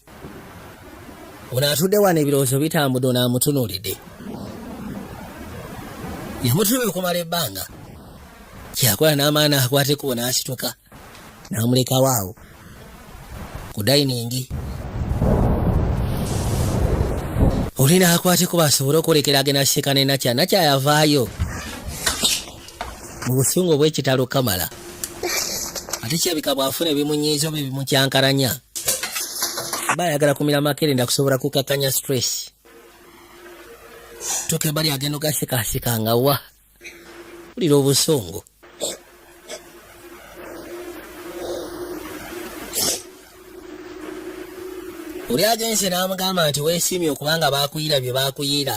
Ono atudde wano, ebirowoozo bitambudde. Ono amutunuulidde, yamutunuulira okumala ebbanga. Kyakola n'amaani akwata ekkubo n'asituka n'amulekawo awo ku dining. Oli n'akwata ekkubo asobole okwolekera agenda seka ne Nakya. Nakya yavaayo mu busungu obw'ekitalo kamala, ate kirabika bw'afuna ebimunyiiza oba ebimukyankalanya aba ayagala kumira makerenda kusobola kukakkanya stress. Tuuka ebbali agenda ogasekaseka nga wa wulira obusungu. Oli agenze n'amugamba nti weesiimye okubanga baakuyira bye baakuyira,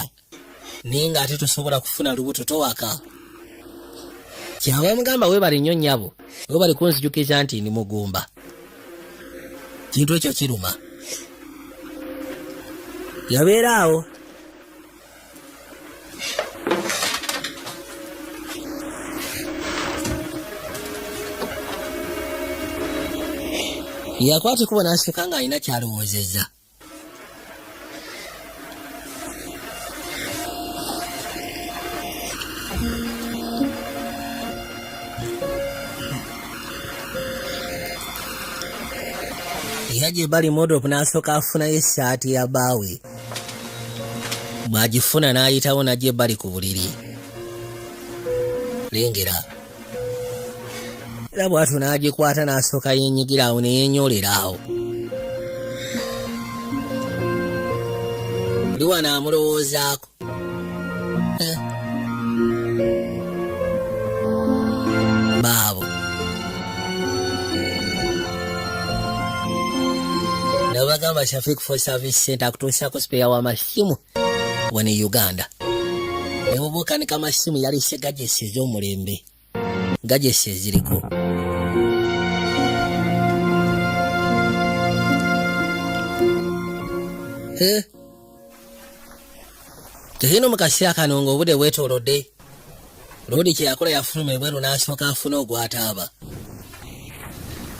naye ng'ate tosobola kufuna lubuto, towaka. Kyava amugamba, weebale nnyo nnyabo, weebale kunzijukiza nti ndi mugumba. Kintu ekyo kiruma. Yabeera awo. Yakwata ekubo n'asituka ng'alina kyalowoozezza. Yajja ebbali mu wardrobe n'asooka afunayo essaati ya bbaawe. Bw'agifuna n'ayitawo n'ajja ebbali ku buliri. Lengera era bw'atyo n'agikwata n'asooka yeenyigira awo ne yeenyoolera awo. Oli wano amulowoozaako. Eh. Baabo nabagamba Shafik for Service Center akutuusaako spare w'amasimu wano e Uganda. Nebubuukanika masimu, yalise gadgets ez'omulembe, gadgets eziriko. Eh? Tekino mu kaseera kano ng'obudde bwetoolodde, Loodi kye yakola, yafuluma ebweru n'asooka afuna ogwataaba.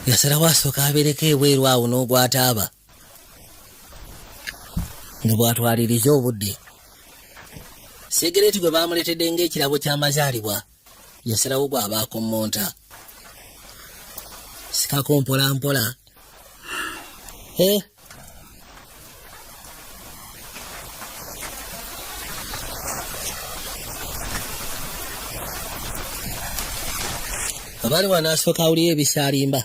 Yasalawo asooka abeereko ebweru awo n'ogwataaba nga bw'atwaliriza obudde. Sigareeti gwe baamuleetedde ng'ekirabo ky'amazaalibwa, yasalawo gw'abaako mmonta sikako mpola mpola. Eh? Abaali wano asooka awulira ebisaalimba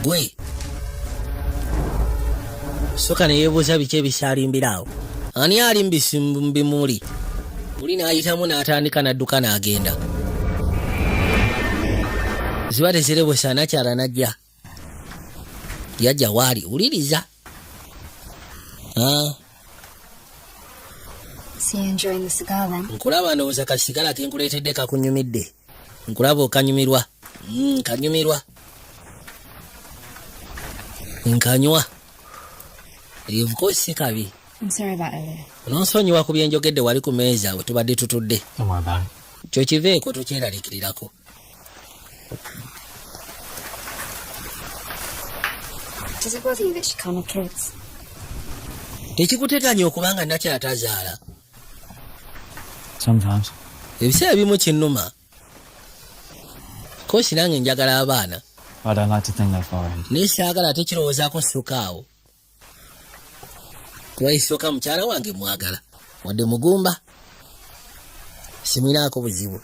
gwe soka neyebuuza biki ebisaalimbira awo, ani ali mu bimuli. Muli n'ayitamu n'atandika n'adduka n'agenda. Ziba tezirebusa, nakyala najja, yajja waali wuliriza. Ah, See you enjoying the cigar then. Nkulaba, ndowooza kasigala kenkuleetedde kakunyumidde. Nkulaba okanyumirwa. Kanyumirwa nkanywa. Of course si kabi. I'm sorry about earlier. Nonsonyiwa ku byenjogedde wali ku meeza we tubadde tutudde. Don't worry about it. Kyo kiveeko, tokyeraliikirirako. Does it bother you that she can't have kids? Tekikutetanya okubanga nakyala tazaala? Sometimes. Ebiseera ebimu kinnuma kosi, nange njagala abaana. I don't like to think that far ahead. Naye saagala ate kirowoozaako ssuka awo, kuba isooka mukyala wange mwagala, wadde mugumba simwinaako buzibu.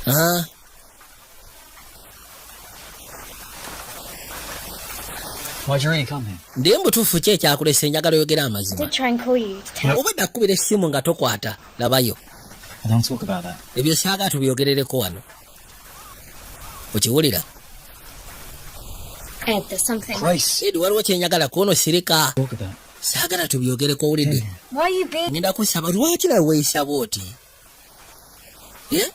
Ah, Why'd you really come here? Ndiye mubutuufu ki ekyakulesa? Enjagala oyogera I amazima. did try and call you to tell. Obadde akubira essimu nga tokwata, labayo. I don't talk about that. Ebyo saagala tubyogerereko wano, okiwulira? Ed, there's something. Grace. Edi, waliwo kyenjagala kuono, sirika. Talk about. Saagala tubyogereko, owulidde? Why are you being? Ngenda kusaba, lwaki nawe weeyisa bw'oti? Eh?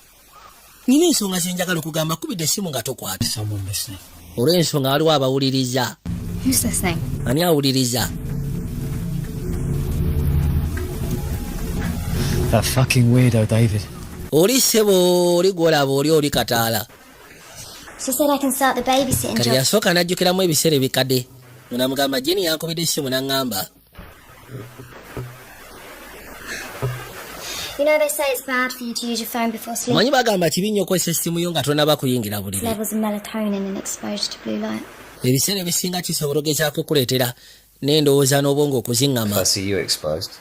Nina ensonga zenjagala okugamba, kubidde essimu nga tokwata. Someone listening. Olw'ensonga waliwo abawuliriza. Who's listening? Ani awuliriza? That fucking weirdo, David. Oli ssebo, oli gwolaba, oli kataala. She said I can start the babysitting Kati job. yasooka n'ajjukiramu ebiseera ebikadde, namugamba jeni yankubidde essimu n'aŋŋamba. You know they say it's bad for you to use your phone before sleep. Omanyi bagamba kibi nnyo okozesa essimu yo nga tonaba kuyingira buliri. Levels of melatonin and exposure to blue light. Ebiseera ebisinga kisobola ogezaako okuleetera n'endowooza n'obwongo okuziŋŋama. I see you exposed.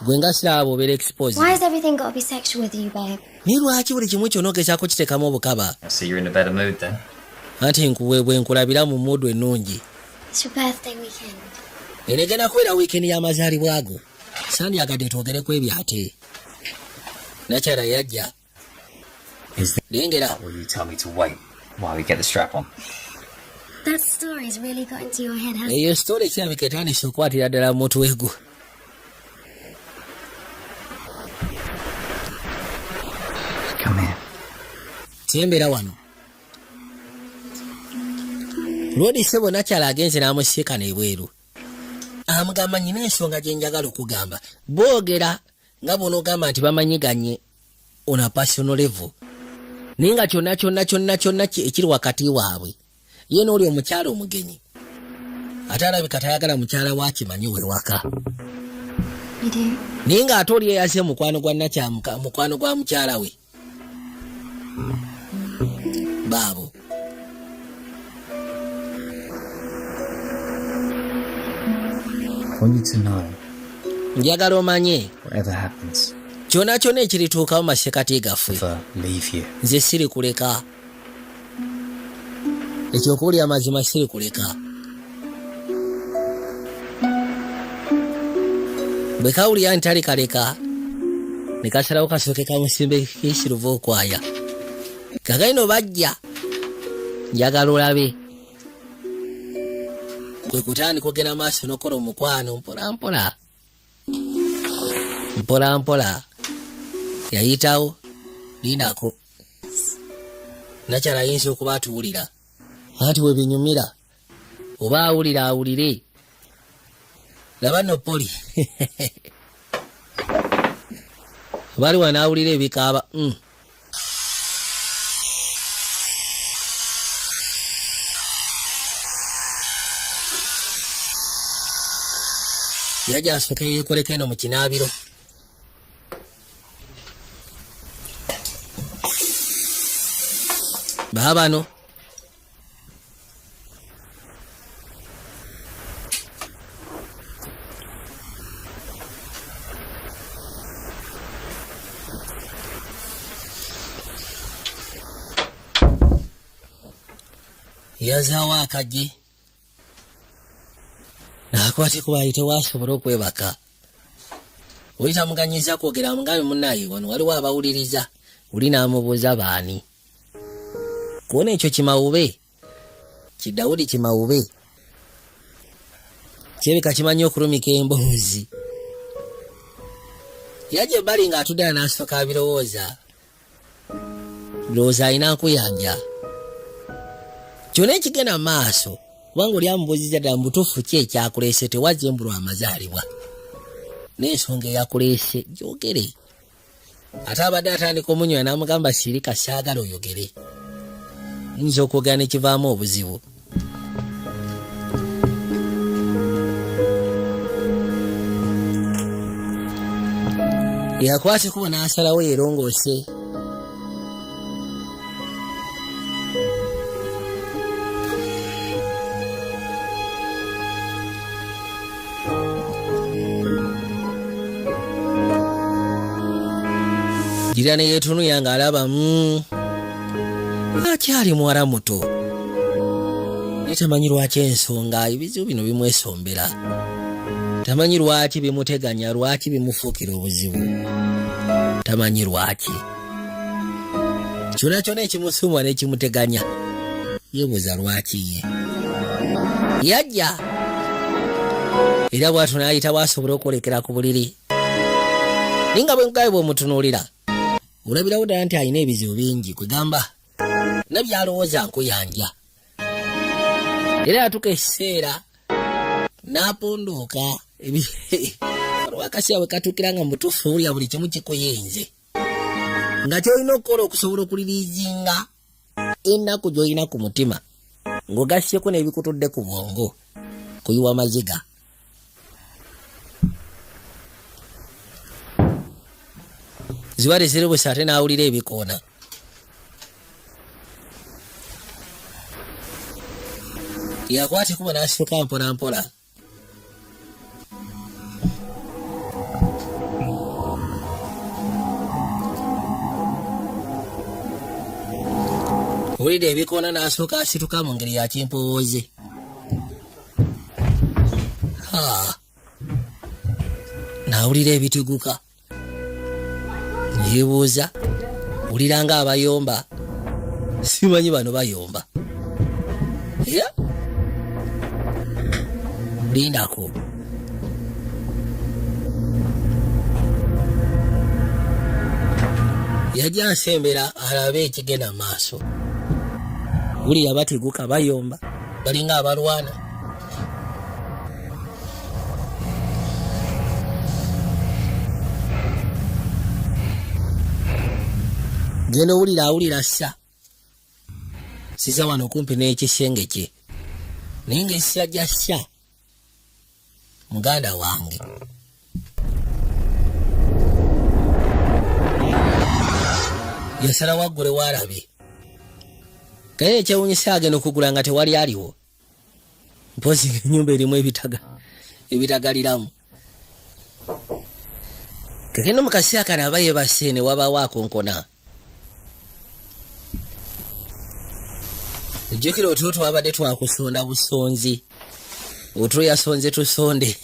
Gwe nga siraba bw'obeera exposed. Why has everything got to be sexual with you, babe? Naye lwaki buli kimu kyonna ogezaako kiteekamu obukaba? I see you're in a better mood then. Anti nkuwe bwe nkulabira mu mood ennungi. It's your birthday weekend. Eno egenda kubeera wiikendi y'amazaalibwa ago, sandyagadde twogereku ebyo. Ate nakyala yajja. Is that Lengera. will you tell me to wait while we get the strap on? That story's really got into your head, hasn't it? Eyo story kirabika etandise okukwatira ddala mu mutwe gwo. Come here. Kyembeera wano lwodi ssebo, nakyala agenze n'amusiikana ebweru, amugamba nyina ensonga gye njagala okugamba. Boogera nga bw'onoogamba nti bamanyiganye on a personal level, naye nga kyonna kyonna kyonna kyonna ekiri wakati waabwe ye n'oli omukyala omugenyi, ate alabika tayagala mukyala wakimanyi wewaka. You do? Naye ng'ate oli eyaze mukwano gwa nakyamuka, mukwano gwa mukyala we baabo. I want you to know Njagala omanye whatever happens, kyonna kyonna ekirituukawo mu masekati gaffe, never leave you. Nze siri kuleka. Ekyokuwulira amazima, siri kuleka. Bwe kawulira nti tali kaleka, ne kasalawo kasooke kamusimbe kisiruva okwaya kakaino bajja. Njagala olabe kwe kutandika ogenda maaso n'okola omukwano mpola mpola mpola mpola. Yayitawo lindako, nakyala ayinza okuba atuwulira, anti we binyumira oba awulira awulire. Laba nno poli bali wanaawulira ebikaaba. Yajja asooke yeekoleko eno mu kinaabiro. Baabano yazaawo akaggi nakwate kuba ayitewo asobole okwebaka. Oli tamuganyiza kwogera, amugambe munnaye wano waliwo abawuliriza. Oli n'amubuuza baani kuona ekyo kimawube kidawudi kimawube kirabika kimanyi okulumika emboozi. Yajja ebbali ng'atudde n'asooka abirowooza, ndowooza alina nkuyanja kyonna ekigenda mu maaso, kubanga oli amubuuziza ddala mu butuufu ki ekyakuleese, tewazze embulwa amazaalibwa n'ensonga eyakuleese gyogere. Ate abadde atandika omunywa n'amugamba sirika, saagala oyogere, yinza okwogera nekivaamu obuzibu. Yakwata ekubo n'asalawo yerongoose. Gira ne yeetunuya ng'alaba akyali muwala muto, naye tamanyi lwaki ensonga ebizibu bino bimwesombera, tamanyi lwaki bimuteganya, lwaki bimufuukira obuzibu, tamanyi lwaki kyona kyona ekimusumwa n'ekimuteganya, yeebuuza lwaki ye yajja. Era bw'atyo n'ayita bw'asobola okwolekera ku buliri, naye nga bwengaye bw'omutunuulira olabirawo ddala nti alina ebizibu bingi, kwegamba nabyalowooza nkuyanja. Era yatuuka ekiseera n'apunduuka. Waliwo akaseera bwe katuukira nga mubutuufu owulira buli kimu kikuyinze, nga kyolina okukola okusobola okuliriizinga ennaku gy'olina ku mutima ng'ogasseko n'ebikutudde ku bwongo kuyiwa maziga. Ziba teziribuse ate n'awulira ebikoona. Yakwata ekubo n'asituka mpola mpola. Owulidde ebikoona n'asooka asituka mu ngeri ya kimpowooze. N'awulira ebitiguka, yeebuuza, wulira nga abayomba, simanyi bano bayomba era lindako. Yajja asembera alabe ekigenda maaso, wulira batiguka bayomba balinga abalwana. Genda owulira awulira ssa siza wano okumpi n'ekisenge kye, naye ngaessajja ssa muganda wange yasalawo aggulewo alabe. Kaye ekyewunyisa agenda okugula nga tewali aliwo, mpozi enyumba erimu ebitaga ebitagaliramu. Kekeno mu kaseera kano aba yebase ne wabaawo akonkona. Ojjukira otulo twabadde twakusonda busonzi, otulo yasonze tusonde.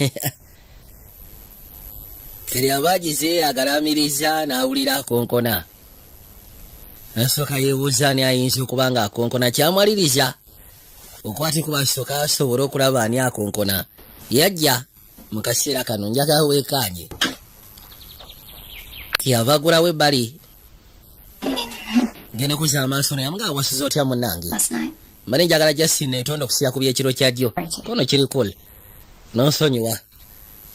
Keri aba agize agalamiriza n'awulira akonkona, nasooka yeebuuza ani ayinza okuba nga akonkona. Kyamwaliriza okwate kuba asooka asobole okulaba ani akonkona. Yajja mu kaseera kano njagala weekaanye. Kyava agulawo ebbali, genda kuzza amaaso naye amugaa, wasuze otya munnange? Last night. Mbadde njagala Justin netonda okusiya ku byekiro kyajjo kono kiri cool, nonsonyiwa.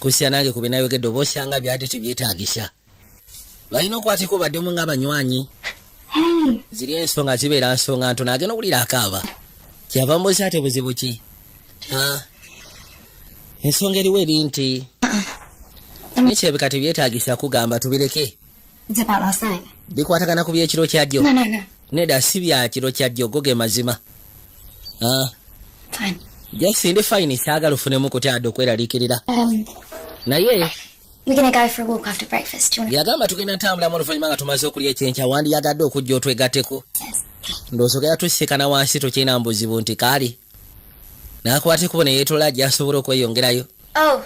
Kusya nange ku binayogedde oba osanga byadde tebyetaagisa. Balina okwatiko baddemu ng'abanywanyi. Ziri ensonga zibeera nsonga ntono. Agenda owulira akaaba, kyava mbuuza ate buzibu ki? Ah, ensonga eriwo eri nti nekyebika tebyetaagisa kugamba, tubireke. It's about last night. Bikwatagana ku byekiro kyajjo. No. Nedda, si bya kiro kyajjo, go ge mazima. Ah, Fine. Just ndi fine, saagala ofunemu kutyadde okweraliikirira. Naye We're gonna go for a walk after breakfast. Do you want yagamba tugenda ntambulamu oluvannyuma nga tumaze okulya ekyenkya. Wandiyagadde okujja otwegatteko? to? Ndowooza ogenda tusisikana wansi, tokyina mbuzibu nti kaali n'akwata ekkubo ne yeetoola ajja asobola okweyongerayo. Oh,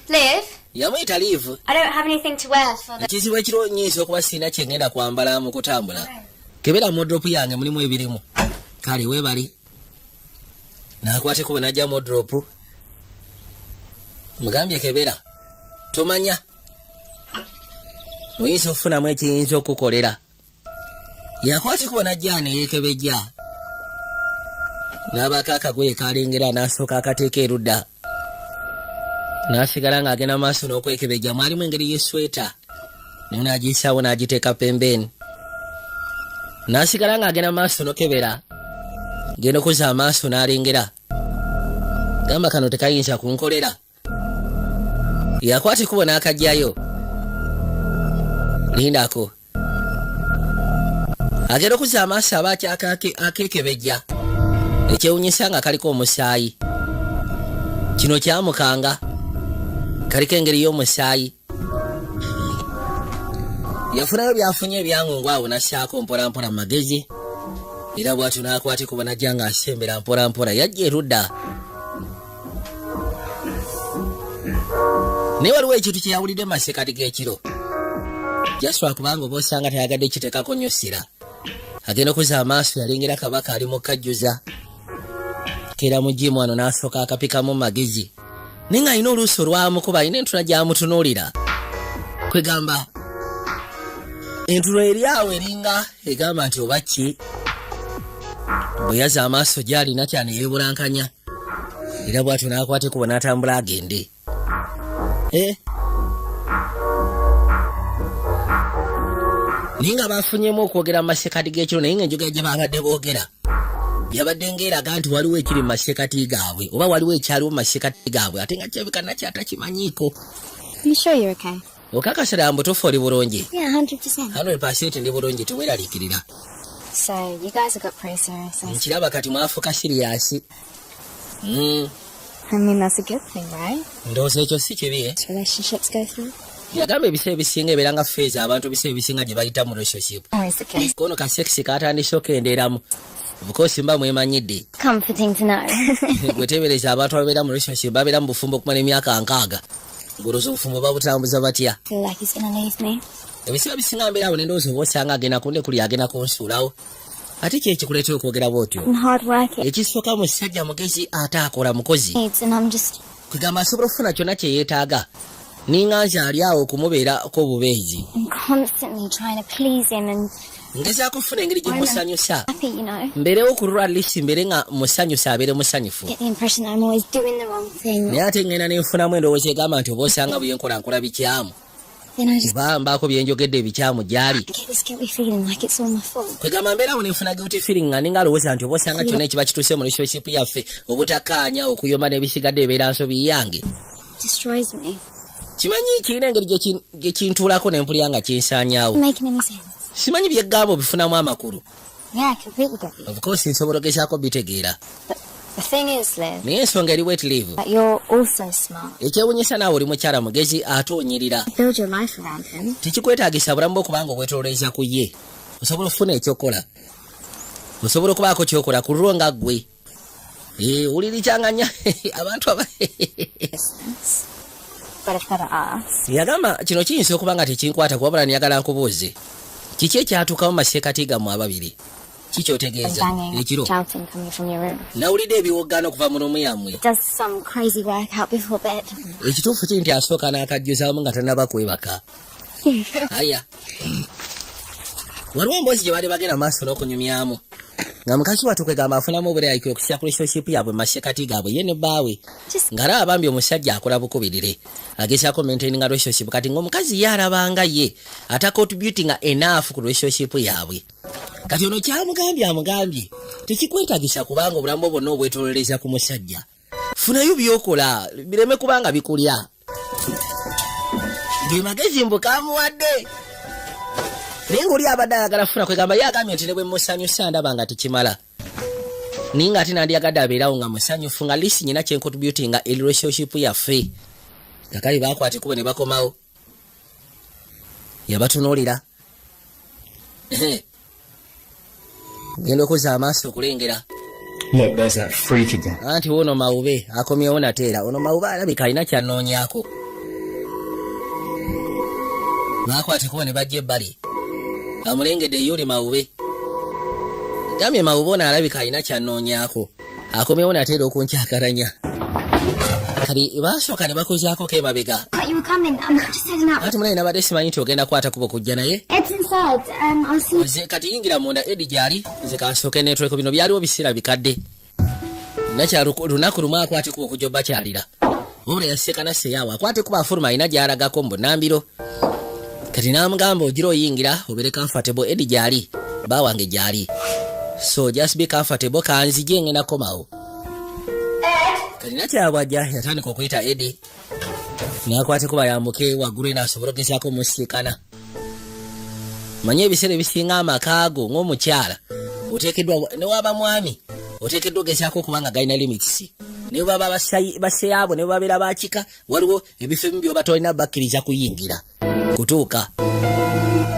Liv? Yamuyita Liv. I don't have anything to wear for the. Ekizibu ekiro nyinza okuba sirina kyengenda kwambala mu kutambula. Kebera mu wardrobe yange, mulimu ebirimu. Kale weebali. N'akwata ekkubo n'ajja mu wardrobe. Mugambye kebera, tomanya oyinza okufunamu ekiyinza okukolera. Yakwata ekkubo n'ajja neyeekebejja, n'abaako akagoye kalengera, n'asooka akateeka erudda, n'asigala ng'agenda maaso n'okwekebejja. Mwalimu engeri y'esweta, naye n'agiyisaawo n'agiteeka pembeeni, n'asigala ng'agenda maaso nokebera. Genda okuzza amaaso n'alengera, gamba kano tekayinza kunkolera. Yakwata ekkubo n'akajjayo. Lindako, agenda okuzza amaaso aba akeekebejja, ekyewunyisa nga kaliko omusaayi. Kino kyamukanga, kaliko engeri y'omusaayi. Yafunayo byafunye ebyangungu awo, nassaako mpolampola mu magezi, era bwatyo n'akwata ekkubo najja ng'asembera mpolampola. Yajja erudda, naye waliwo ekintu kye yawulidde mu masekati g'ekiro jaswa, kubanga oba osanga tayagadde kiteekako nnyo ssira. Agenda okuzza amaaso, yalengera kabaka ali mu kajjuza keera mu gym wano, n'asooka akapikamu mu magezi, naye ng'alina oluusi olwamukuba, alina entula gy'amutunuulira. Kwegamba entulo eri awo eringa egamba nti oba ki. Bwe yazza amaaso gy'alina kyane yeebulankanya, era bw'atyo n'akwata ekkubo n'atambula agende. Eh? Naye nga bafunyemu okwogera mu masekati g'ekiro, naye nga enjogera gye babadde boogera yabadde ng'eraga nti waliwo ekiri mu masekati gaabwe, oba waliwo ekyaliwo mu masekati gaabwe, ate nga kirabika nakyatakimanyiiko. You sure you're okay? Okakasira mbutuufu oli bulungi? Yeah, 100%. 100% ndi bulungi, teweeraliikirira. So, you guys have got pretty serious. I Nkiraba kati mwafuuka serious. I mean, that's a good thing, right? Ndowooza ekyo si kibi, eh? Relationships go through. Yagamba ebiseera ebisinga ebeera nga phase abantu ebiseera ebisinga gye bayita mu relationship. Always the case. Kono ka sex katandise okendeeramu. Of course mba mwemanyidde. Comforting to know. Gwetebereza abantu ababeera mu relationship, babeera mu bufumbo okumala emyaka 60, ngolooza obufumbo babutambuza batya? Feel like he's gonna leave me. Ebiseera bisinga mbeera awo nendowooza oba osanga agenda kunde kuli, agenda kunsuulawo. Ate ki ekikuleetera okwogera bwotyo? I'm hard working. Ekisooka, musajja mugezi ate akola, mukozi. Needs, and I'm just Kwegamba asobola okufuna kyonna kye yeetaaga, ninga nze ali awo okumubeerako obubeezi. I'm constantly trying to please him and Ngezaako okufuna engeri gye musanyusa, happy. mbeerewo ku lwa lisi, mbeere nga musanyusa, abeere musanyufu. Get the impression that I'm always doing the wrong thing. Naye ate ngenda nenfunamu endowooza egamba nti oba osanga byenkola nkola bikyamu, Then I just oba mbaako byenjogedde ebikyamu gy'ali. get this guilty feeling like it's all my fault. Kwegamba mbeerawo nenfuna guilty feeling nga ninga alowooza nti oba osanga kyonna ekiba kituuse mu relationship yaffe, obutakkaanya, okuyomba n'ebisigadde, ebeera nsobi yange. Destroys me. Kimanyi kirina engeri gye kintuulako nempulira nga kinsaanyaawo. Making any sense? Simanyi byeggamba obifunamu amakulu. Yeah, I completely get you. Of course nsobola ogezaako bitegeera. The thing is, Liv, Naye ensonga eri bweti, Liv, that you're also smart. Ekyewunyisa naawe oli mukyala mugezi ate onyirira. Build your life around him. Tekikwetaagisa bulamu bwo kubanga obwetololeza ku ye. Osobola okufuna ekyokola, osobola okubaako kyokola ku lulwo nga ggwe. Eh, owulirikyanganya abantu aba Distance. But I've got to ask. Yagamba kino kiyinza okuba nga tekinkwata, kuwabula niyagala nkubuuze, kiki ekyatuukamu maseekati gammwe ababiri? Kikyotegeeza Banging, ekiro? shouting coming from your room. Nawulidde ebiwoggano okuva mu room yammwe. Does some crazy workout before bed. Ekituufu kiri nti asooka n'akajjuzaamu nga tannaba kwebaka. Aya, waliwo emboozi gye baali bagenda maaso n'okunyumyamu. Nga mukazi wattu kwegamba afunamu obulayiki okusya ku relationship yaabwe mu masekati gaabwe ye ne bbaawe. Just Ng'alaba bambi omusajja akola bukubirire, agezaako maintaining relationship. Kati ng'omukazi ye alabanga ye atacontributinga enough ku relationship yaabwe. Kati ono kyamugambye, amugambye tekikwetagisa kubanga obulamu bwo bwonna obwetololeza ku musajja. Funayo byokola bireme kubanga bikulya. Ge magezi mbu kamuwadde, naye ng'oli abadde ayagala funa. Kwegamba ye agambye nti ne bwe musanyusa ndaba nga tekimala, naye nga ate nandyagadde abeerawo nga musanyufu, nga least nyina kyencontributinga eri relationship yaffe. Kakali bakwata ekkubo ne bakomawo. Yabatunuulira, genda okuzza amaaso okulengera. Look, there's that freak again. Anti ono mawube akomyewo nateera. Ono mawube alabika alina kyanoonyaako. Bakwata ekkubo ne bajja ebbali. Amulengedde yuli mawube. Gambye mawube ono alabika alina kyanoonyaako, akomyewo nateera okunkyakalanya. Kati basooka ne bakozaako kemabega. Thought you were coming. I'm just heading out. Anti munaye nabadde simanyi nti ogenda kukwata kubo kujja naye. Ed's inside. I'll see. Nze kati yingira munda, Edi gyali, nze kansooke netweko. Bino byaliwo biseera bikadde. Nakyalo lunaku lumu akwate kuba okujja obakyalira, wabula yasekana seyaawo akwate kuba afuluma alina gy'alagako mu bunambiro. Kati n'amugamba, ogira oyingira obeere comfortable, Edi gyali, ba wange gyali, so just be comfortable, kanzije ngenda komawo. Kati nakyala bwajja yatandika okuyita Edi, n'akwate kuba yambuke waggulu eno asobole okugezaako omusiikana. Manye ebiseera ebisinga amaka go ng'omukyala oteekeddwa, newaba mwami, oteekeddwa ogezaako okuba nga galina limits. Ne baba baseyaabo, ne babeera bakika, waliwo ebifo ebimu byoba tolina bakkiriza kuyingira kutuuka.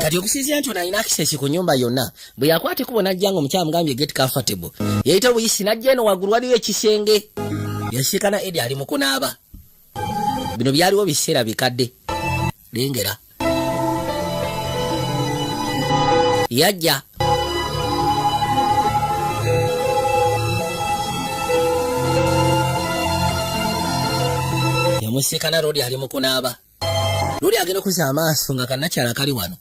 Kati okusinziira nti ono alina access ku nyumba yonna, bwe yakwata ekubo najja nga omukyala mugambye get comfortable, yayita buyisi najja eno waggulu waliwo ekisenge, yasiikana Edi ali mu kunaaba. Bino byaliwo biseera bikadde. Lengera yajja. Yamusiikana lodi ali mu kunaaba. Luli agenda okuzza amaaso nga kannakyala kali wano,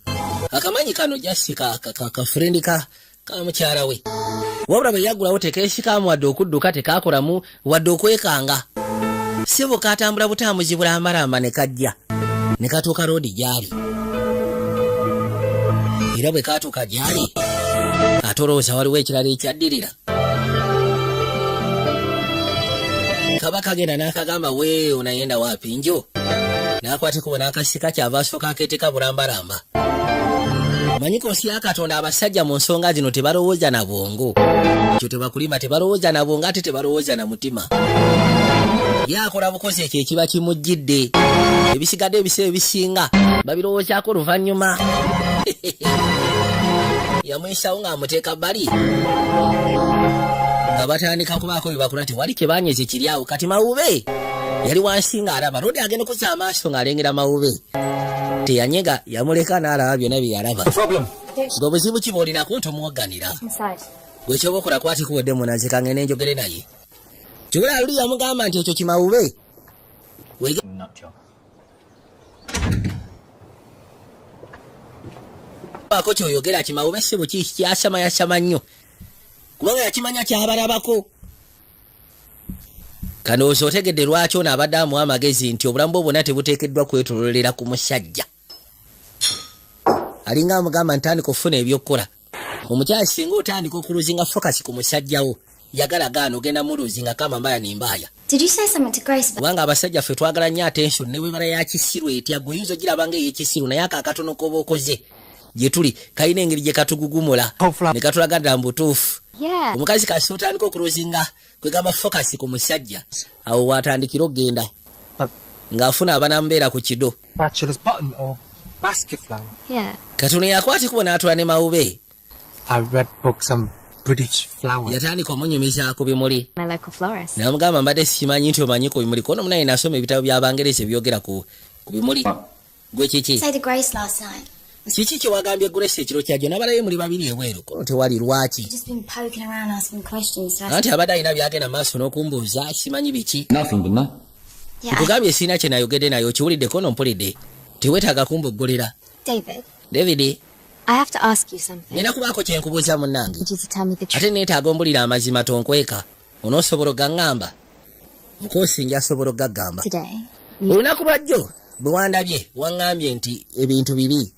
akamanyi kano jasi ka friend ka mukyala we. Wabula bwe yaggulawo tekeesikamu wadde okudduka, tekakolamu wadde okwekanga. Sebo katambula butambuzi bulambalamba ne kajja ne katuuka roodi gy'ali. Era bwe katuuka gy'ali, ate olowooza waliwo ekirala ekyaddirira? Kaba kagenda n'akagamba, "We onayenda waapi?" Njo n'akwata ekubo n'akasika. Kyava asooka akeeteka bulambalamba. Manyi kosi ya Katonda, abasajja mu nsonga zino tebalowooza na bwongo. Ekyo tebakulima, tebalowooza na bwongo ate tebalowooza na mutima. Ye akola bukozi ekyo ekiba kimujjidde, ebisigadde ebiseera ebisinga babirowoozaako oluvannyuma. Yamwesawo ng'amuteeka bbali nga batandika kubaako bye bakola, tewali kyebanyeze kiri awo. Kati mawube yali wansi ng'alaba lodi agenda okuzza amaaso ng'alengera mawube. Teyanyega, yamuleka n'alaba byonna bye yalaba. Gwe obuzibu ki bw'olinako nti omuwagganira? Inside. Gwe kyoba okola, kwati kuwedde munazika ngende njogere naye. Kibula luli yamugamba nti ekyo kimawube. Nut job. Ako kyoyogera kimawube si buki kyasama, yasama nnyo kubanga yakimanya kyabalabako. Kanoozi otegedde lwaki ono abadde amuwa amagezi nti obulamu bwe bwonna tebuteekeddwa kwetololera ku musajja. Alinga amugamba ntandika okufuna ebyokukola. Omukyala singa otandika okulosinga focus ku musajjawo, yagala gaana ogenda mulosinga kama mbaya nembaaya. Did you say something to Grace about Kubanga abasajja ffe twagala nnyo attention, ne bwebala ya kisiru etya, gwe oyinza ogiraba nga ey'ekisiru, naye ako akatono koba okoze gye tuli kalina engeri gye katugugumula ne katulaga ddala mu butuufu. Omukazi kasi otandika okulosinga kwegamba focus ku musajja, awo watandikira okugenda ng'afuna abanamubeera ku kido. Bachelor's button or basket flower. Katono yakwata ekubo n'atula ne mawube. I read books on British flowers. Yatandika omunyumiza ku bimuli. My local florist? Namugamba, mbadde sikimanyi nti omanyi ku bimuli. Kono munaye nasoma ebitabo by'Abangereza ebyogera ku bimuli. Gwe kiki? Say to Grace last night. Kiki kyewagambye Grace ekiro kyajjo nabalayo muli babiri ebweru, kono tewali? Lwaki? Just been poking around asking questions. So I Anti abadde alina byagenda maaso n'okumbuuza, simanyi biki. Nothing, didn't I? Yeah. Nkugambye sirina kye nayogedde naye. Okiwulidde? Kono mpulidde, teweetaaga kumboggolera. David, David. I have to ask you something. Nina kubaako kyenkubuuza, munnange. I need you to tell me the truth. Ate neetaaga ombulira amazima, tonkweka. Onoosobola ogaŋŋamba? Nkosi njasobola ogaggamba. Today. Olunaku lwajjo bwe wandabye waŋŋambye nti ebintu bibi.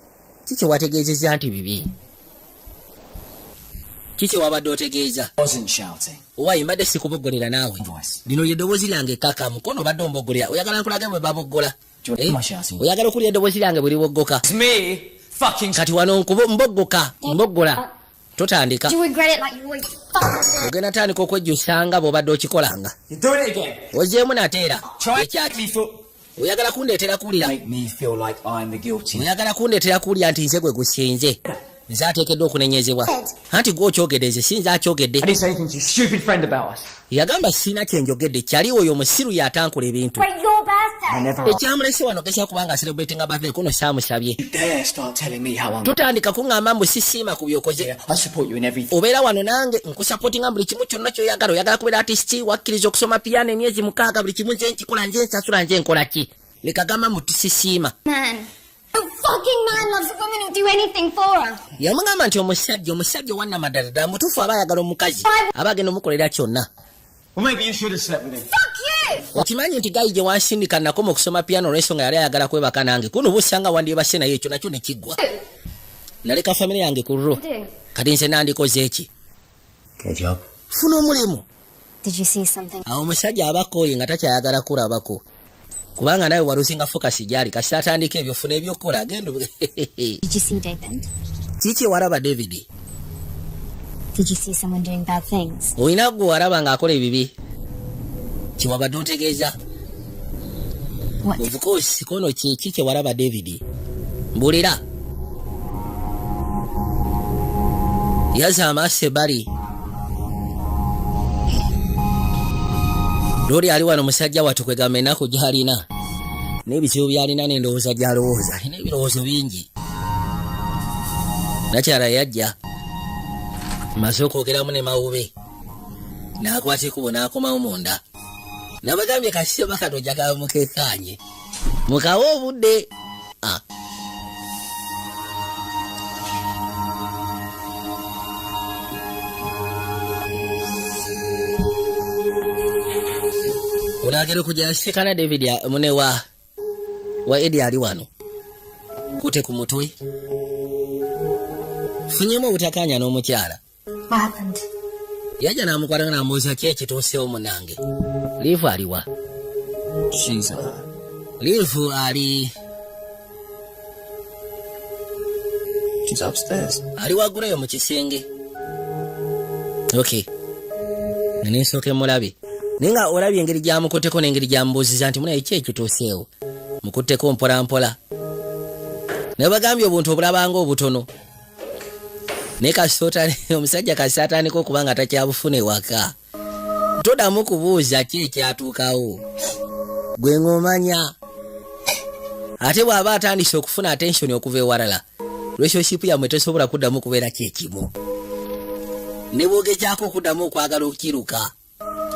Ki kye wategeezezza nti bibi? Ki kye wabadde otegeeza? Wasn't shouting. Owayi, mbadde sikuboggolera naawe. Voice. Lino lye ddoboozi lyange kaka mukono, obadde omboggolera. Oyagala nkulage bwe baboggola? Do you want Eh? my shouting? Oyagala okulya eddoboozi lyange bwe liwoggoka? It's me fucking. Kati wano mboggoka, mboggola, totandika. Do you regret it like you always fucking do? Ogenda tandika okwejjusanga bw'obadde okikolanga. You're doing it again. Ozeemu nateera. Try Ekyaki? me feel. Oyagala kundeetera kuwulira. Make me feel like I'm the guilty. Oyagala kundeetera kuwulira nti nze gwe gusinze, nze ateekeddwa okunenyezebwa, anti gwe okyogedde, nze si nze akyogedde. I didn't say anything to your stupid friend about us. Yagamba sirina kyenjogedde, kyali oyo omusiru yatankula ebintu. Wait, your birthday. I never. Ekyamulese wano gesha kubanga celebratinga birthday kuno saamusabye. You dare start telling me how I'm. Tutandika kuŋŋamba mbu sisiima ku byokoze. I support you in everything. Obeera wano nange nkusupportinga buli kimu kyonna kyoyagala. Oyagala kubeera artist, wakkiriza okusoma piano emyezi 6, buli kimu nze nkikola, nze nsasula, nze nkola ki. Leka gamba mu tisisiima. Man. No fucking man loves a woman who'll do anything for her. Yamugamba nti omusajja owannamaddala ddala mutuufu aba ayagala omukazi aba agenda omukolera kyonna. Well, maybe you should have slept with him. Fuck you! Okimanyi nti guy gye wansindika nakoma okusoma piano olw'ensonga yali ayagala kwebaka nange, kuno busanga wandyebase naye, ekyo nakyo ne kiggwa, naleka famire yange ku lulwo. Do. Kati nze nandikoze eki? Get a job. Funa omulimu. Did you see something? Awo omusajja aba akooye nga takyayagala kulabako, kubanga nawe walusinga focus gyali kasi atandika ebyo, funa ebyokukola, agenda. Did you see David? Kiki walaba David? Did you see someone doing bad things? Olina gwe walaba ng'akola ebibi kiwabadde otegeeza? What? Of course, kono kiki kyewalaba David? Mbulira. Yaza amaaso ebbali. Looli ali wano, musajja wattu, kwegamba ennaku gy'alina n'ebizibu by'alina n'endowooza gy'alowooza, alina ebirowoozo bingi. Nakyala yajja maze okwogeramu ne mawube, n'akwata ekkubo n'akomawo munda. Nabagambye kasiseba kano njagala mukekaanye, mukawe obudde. Ah. Onagera okujja yasikana David mune wa Edi ali wano kute ku mutwe, funyemu obutakanya n'omukyala. What happened? Yajja n'amukwata nga n'amubuuza ki ekituusewo munange. Liivu aliwa? She's Liivu ali she's upstairs. Ali waggulu eyo mu kisenge. Okay, nensooka emulabe, naye nga olabye engeri gyamukutteko n'engeri gyamubuuziza nti munaye ki ekituuseewo. Mukutteko mpola mpola, naye bagambye obuntu obulabanga obutono, naye kasita omusajja kasita atandika okuba nga takyabufuna ewaka, todamu kubuuza ki ekyatuukawo, gwe ng'omanya. Ate bw'aba atandise okufuna attention okuva ewalala, relationship yammwe tesobola kuddamu kubeera kyekimu, ne bwogezaako okuddamu okwagala okukiruka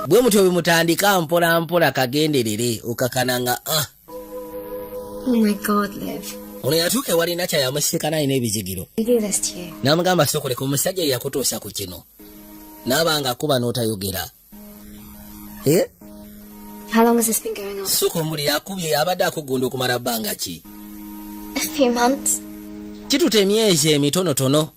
bwe mutyo bwe mutandika mpola mpola, kagenderere okakana nga ah. Oh my God, Liv. Ono yatuuka ewalina kyayamusiikana alina ebizigiro. We do this to you. N'amugamba sokoleka omusajja ye yakutuusa ku kino, naaba nga akuba n'otayogera. Eh? How long has this been going on? Sooka omuliro akubye abadde akugunda okumala bbanga ki? A few months. Kituta emyezi emitonotono.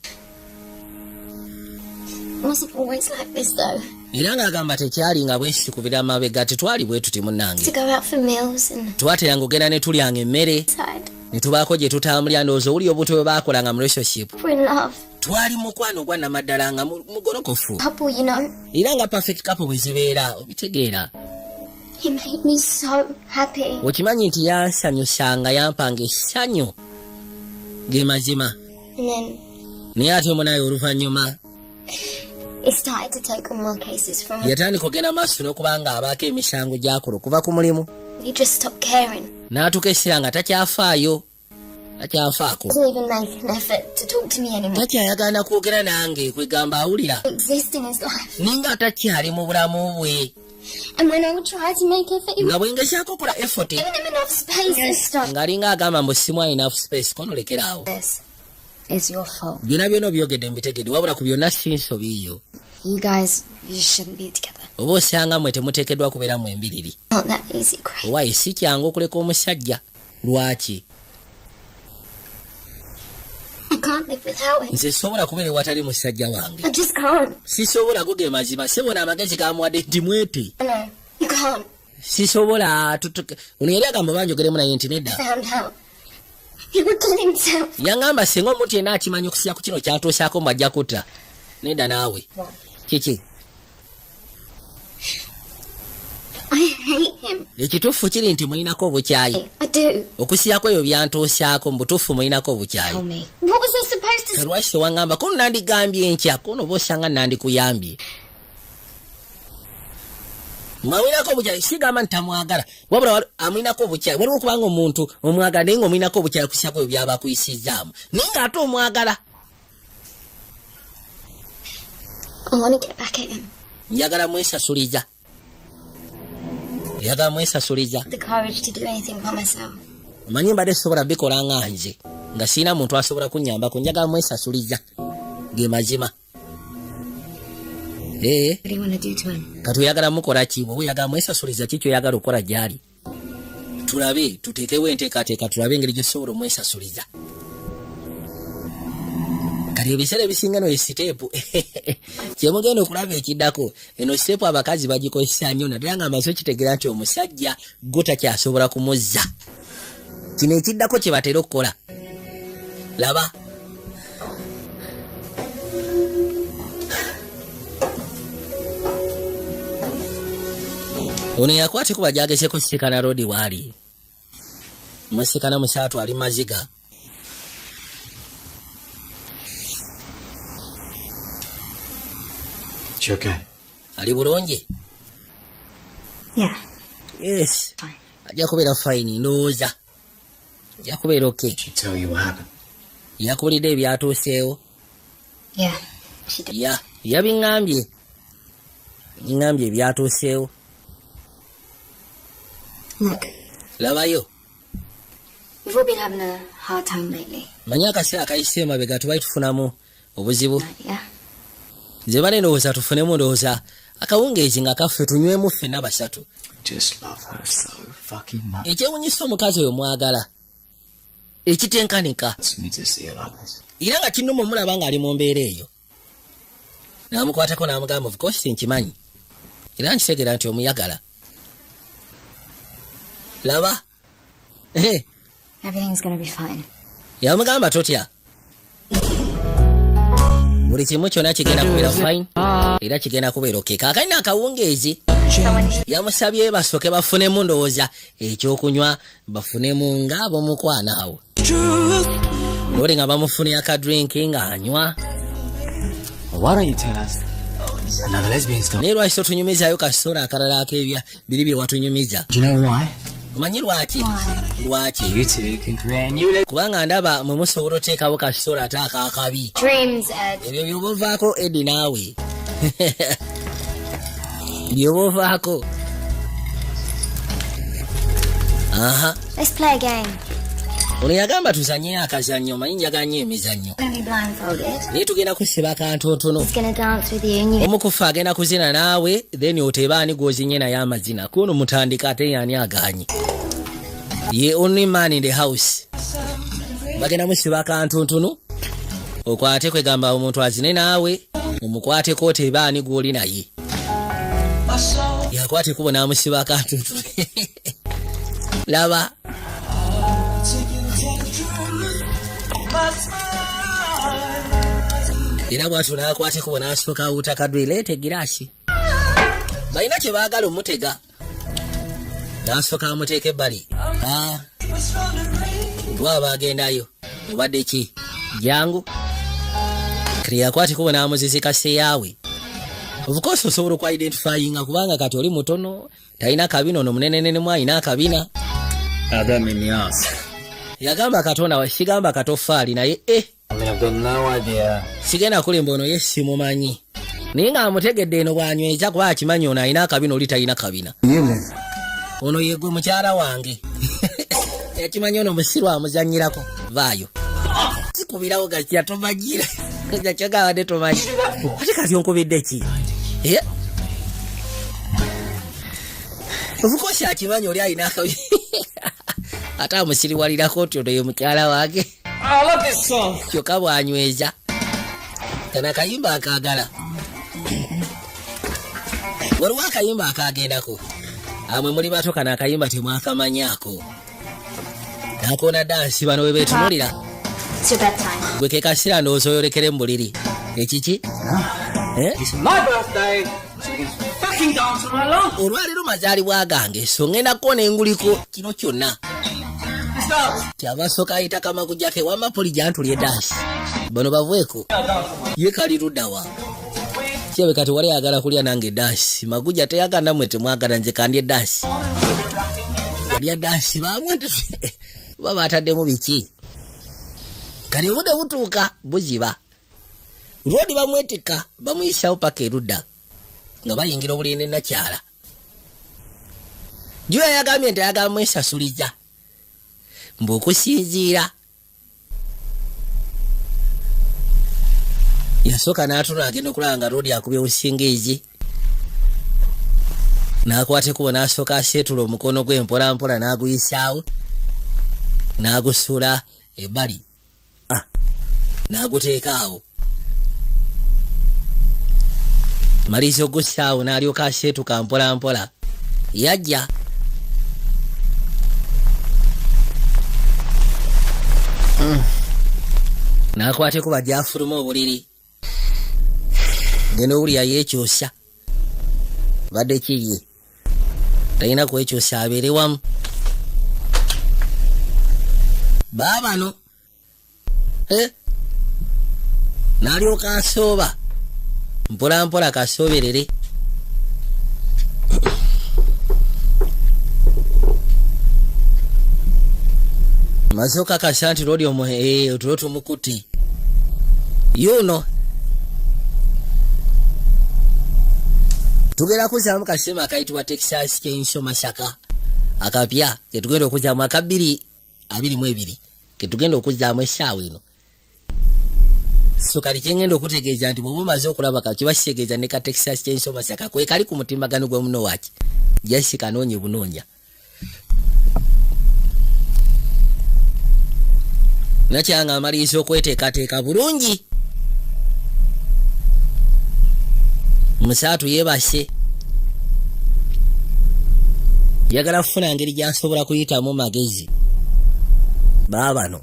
It wasn't always like this though. Era ng'agamba tekyali nga bwesikubira mabega, tetwali bwe tuti munnange. To go out for meals and Twateranga ogenda ne tulyanga emmere inside. ne tubaako gye tutambulira. Ndowooza owuli obuntu bwe baakolanga mu relationship. We're in love. Twali mukwano gwa namaddala nga mugolokofu. Couple. Era nga perfect couple bwe zibeera, obitegeera. He made me so happy. Okimanyi nti yansanyusanga, yampanga essanyu ge mazima. And then Naye ate omunaye oluvannyuma he started to take on more cases from him. yatandika ogenda maaso n'okuba nga abaako emisango gy'akola okuva ku mulimu. He just stopped caring. N'atuuka essira nga takyafaayo, takyafaako. Doesn't even make an effort to talk to me anymore. Takyayagala kwogera nange, kwegamba awulira Exist in his life. ninga takyali mu bulamu bwe. And when I would try to make effort, he would Nga bwengezaako okola effort, giving him enough space. Stop ng'alinga agamba mbu simu enough space, konolekeraawo. this. is your fault. Byonna byonna obyogedde, mbitegedde, wabula ku byonna si nsobi yo. You guys, you shouldn't be together. Oba osanga mmwe temuteekeddwa kubeera mu embiriri. Not that easy, Craig. Owaayi, si kyangu okuleka omusajja. Lwaki? I can't live without him. Nze sobola kubeera ewatali musajja wange. I just can't. Sisobola. Go ge mazima, sibona amagezi gamuwadde nti mwete. No, you can't. Sisobola. Ono yali agamba banjogeremu naye nti nedda. Found out. He would kill himself. Yaŋŋamba singa omuntu yenna akimanyi okusya ku kino kyatuusaako mbw ajja kutta. Nedda naawe, kiki? I hate him. Ekituufu kiri nti mulinako obukyayi. I do. Okusiyako ebyo byantuusaako, mu butuufu mulinako obukyayi. Tell me. What was I supposed to say? Lwaki tewaŋŋamba? Kono nandigambye enkya, kono oba osanga nandikuyambye. Mwamwinako obukyayi, sigamba nti tamwagala, wabula amwinako obukyayi. Waliwo okubanga omuntu omwagala naye nga omwinako obukyayi okusiyako ebyo byaba akuyisizaamu, naye ng'ate omwagala. I want to get back at him. Njagala mwesasuliza, njagala mwesasuliza. The courage to do anything by myself. Omanyi mbadde sobola bikola nga nze, nga sirina muntu asobola kunnyambako. Njagala mwesasuliza, ge mazima. Ee. What do you want to do to him? Kati oyagala mukola ki? Bwe oyagala mwesasuliza, ki kyoyagala okukola gyali? Tulabe, tuteekewo enteekateeka, tulabe engeri gyosobola omwesasuliza. Kati ebiseera ebisinga no step kyemugenda okulaba ekiddako, eno step abakazi bagikozesa nnyo, naddala nga amaze okitegeera nti omusajja gwo takyasobola kumuzza. Kino ekiddako kye batera okukola, laba. Ono yakwata kuba gyagezeko sisikana rodi waali musikana musaatu ali maziga. She okay? Ali bulungi? Yeah. Yes. Fine. Ajja kubeera fine, ndowooza ajja kubeera okay. She tell you what happened? Yakuwulidde ebyatuuseewo? Yeah. She did. Ya, yabiŋŋambye, ŋŋambye ebyatuuseewo. Look, Labayo. we've all been having a hard time lately. Manyi akaseera akayise emabega tubali tufunamu obuzibu. Yeah? Nze bane ndowooza tufunemu, ndowooza akawungeezi nga kaffe, tunywemu ffenna basatu. Just love her so fucking much. Ekyewunyisa, omukazi oyo mwagala ekitenkanika. It's me to see her like this. Era nga kinnuma omulaba ng'ali mu mbeera eyo. N'amukwatako n'amugamba, of course nkimanyi era nkitegeera nti omuyagala. Laba. Eh, Everything's gonna be fine. Yamugamba totya, buli kimu kyonna kigenda kubeera fine era kigenda kubeera okay. Kaakalina akawungeezi yamusabye basooke bafunemu, ndowooza ekyokunywa, bafunemu ng'ab'omukwano awo oli nga bamufunira akadrink ng'anywa. Well, why don't you tell us another lesbian story? Naye lwaki totunyumizaayo kasitoola akalala ak'ebya biri bye watunyumiza? Do you know why? Omanyi lwaki? Lwaki? You two can create a new Kubanga ndaba mwe musobola oteekawo kasitoola ate akakabi. Dreams, Ed. Ebyo byoba ovaako, Edi, naawe byoba ovaako. Aha. Let's play a game. Ono yagamba tuzanye akazannyo. Omanyi njagala nnyo emizannyo. We're gonna be blindfolded. Naye tugenda kusiba akantotono. He's gonna dance with you and you Omukufu agenda kuzina naawe, then oteeba ani gw'ozinye naye amazina. Kuno mutandika, ate yani aganye ye only man in the house. Bagenda musiba akantuntunu, okwate kwegamba omuntu azine naawe, omukwateko oteeba ani gw'oli naye. Yakwata ekubo n'amusiba akantuntunu. Laba. Era bwatyo n'akwata ekubo n'asooka awuuta kadwe, leeta egiraasi. Balina kye baagala omutega, n'asooka amuteeka ebbali. Ah, lwaba agendayo obadde ki? Jangu. Kati yakwata ekubo n'amuzizika seyaawe. Of course osobola okwidentifyinga kubanga kati oli mutono, talina kabina, ono munenenenemu alina akabina. I don't mean the ass. Yagamba katonda wa sigamba katofaali naye e. I mean, I've got no idea. Sigenda kulimba, ono ye simumanyi, naye ng'amutegedde eno bw'anyweza kuba akimanyi ono alina akabina, oli talina kabina. You live. Ono yegwe mukyala wange. Yakimanyi ono musiru amuzanyirako. Vaayo. Sikubirawo gakya tomanyira kyogabadde tomanyi ate kati onkubidde ki? Eh? Of course akimanyi oli alina akabi ate amusiriwalirako nti ono ye mukyala wange. I love this song. Kyokka bwanyweza kana akayimba akaagala, waliwo akayimba akagendako amwe muli bato, kano akayimba temwakamanyaako. Nakoona dansi bano bwe beetunulira. It's your bedtime. Gwe ke kaseera ndowooza oyolekere mu buliri ekiki? Eh? It's my birthday, so we can fucking dance all night long. Olwaleero mazaalibwa gange, so ngenda kukona enguliko kino kyonna. Let's dance. Kyava sooka ayita kamaguja ke wamma poli gyantulye dansi bano baveeko ye kali luddawa kirabika kati wali ayagala kulya nange dansi maguja teyagala nammwe temwagala nze kandye dansi alya dansi bamwe ba bataddemu biki. Kati obudde butuuka buziba lwodi bamwetikka bamuyisawo paka erudda nga bayingira obuliri ne nakyala. Juya yagambye nti ayagala mwesasuliza mbu okusinziira yasooka n'atuna agenda okulaba nga lwodi akubye obusingiizi n'akwata ekkubo n'asooka aseetula omukono gwe mpola mpola n'aguyisaawo n'agusuula ebbali, ah, n'aguteeka awo maliriza ogussaawo n'alyoka aseetuka mpola mpola yajja n'akwata ekkubo gy'afuluma obuliri genda owulira yeekyusa badde kiye talina kwekyusa abeere wamu baabano. Eh? N'alyoka asooba mpola mpola kasooberere maze okakasa nti lwoli omu eh, otulo tumukutte yuno tugenda kuzaamu kasema akayitibwa Texas Chainsaw Massacre akapya ketugenda okuzaamu aka 2022 ketugenda okuzaamu essaawa eno. So kati kyengenda okutegeeza nti bw'oba omaze okulaba ka kiba kitegeeza ne ka Texas Chainsaw Massacre kwe kali ku mutimbagano gwa muno waki jasi kanoonye bunoonya nakyanga amaliriza okweteekateeka bulungi musaatu yeebase yagala kufuna ngeri gy'asobola kuyitamu magezi baabano.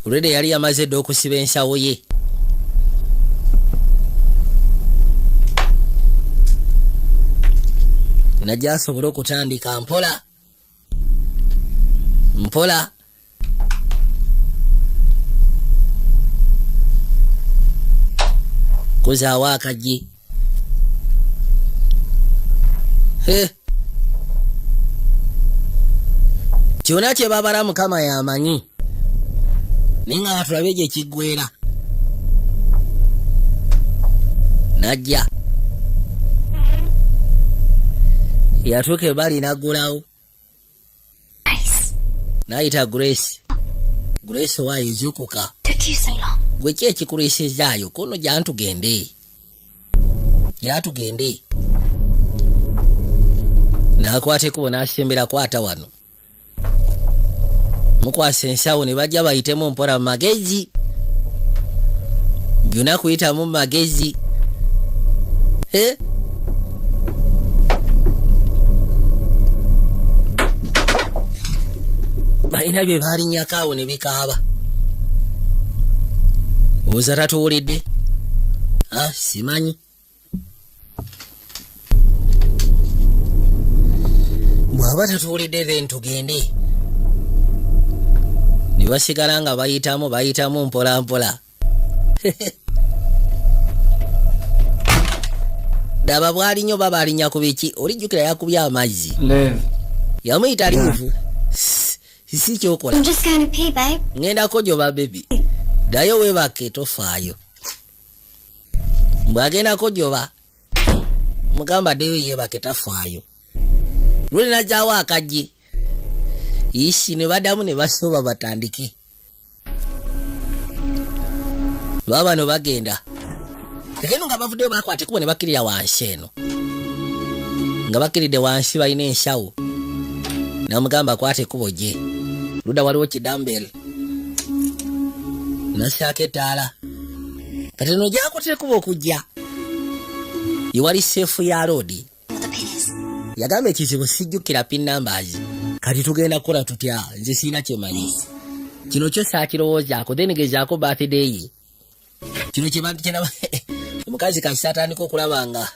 Olwedde yali yamaze dda okusiba ensawo ye najja asobole okutandika mpola mpola kuzaawo akaggi. Eh. Kyona kye babala Mukama yamanyi naye nga batulabe gye kiggwera najja yatuuka ebali naggulawo nayita Grace. Grace waayo zuukuka. Took you so long. Gwe ki ekikulwisizaayo kono gyantugende gyatugende nakwata ekubo nasembera kwata wano mukwasa ensawo ne bajja bayitemu mpola mu magezi byonna kuyitamu mu magezi. Eh? Balina bye balinnyako awo ne bikaaba oza tatuwulidde. Ah, simanyi bw'aba tatuwulidde then tugende ne basigala nga bayitamu bayitamu mpola mpola. Daba bwalinyo baba alinya ku biki olijjukira yakubye amazzi. Liv. Yamuyita Livu si kyokola. I'm just going to pee, babe. Ŋŋendako gyoba baby ddayo weebake tofaayo bw'agendako gyoba mugamba ddeyo yeebake tafaayo luli najjawo akaggi. Isi ne baddamu ne basoba batandike. Baba bano bagenda. Eno nga bavuddeyo bakwata ekkubo ne bakkirira wansi eno. Nga bakkiridde wansi balina ensawo. N'amugamba akwata ekkubo gye. Ludda waliwo kidumbbell. Nassaako ettaala. Kati eno gy'akwatira ekkubo okujja. Iwali safe ya loodi. What the pin is. Yagamba ekizibu sijjukira pin numbers. Kati tugenda kukola tutya? Nze sirina kyemanyi. Kino kyo saakirowoozaako, then gezaako birthday ye. Kino kye bantu kyenaba omukazi kasita atandika okulaba nga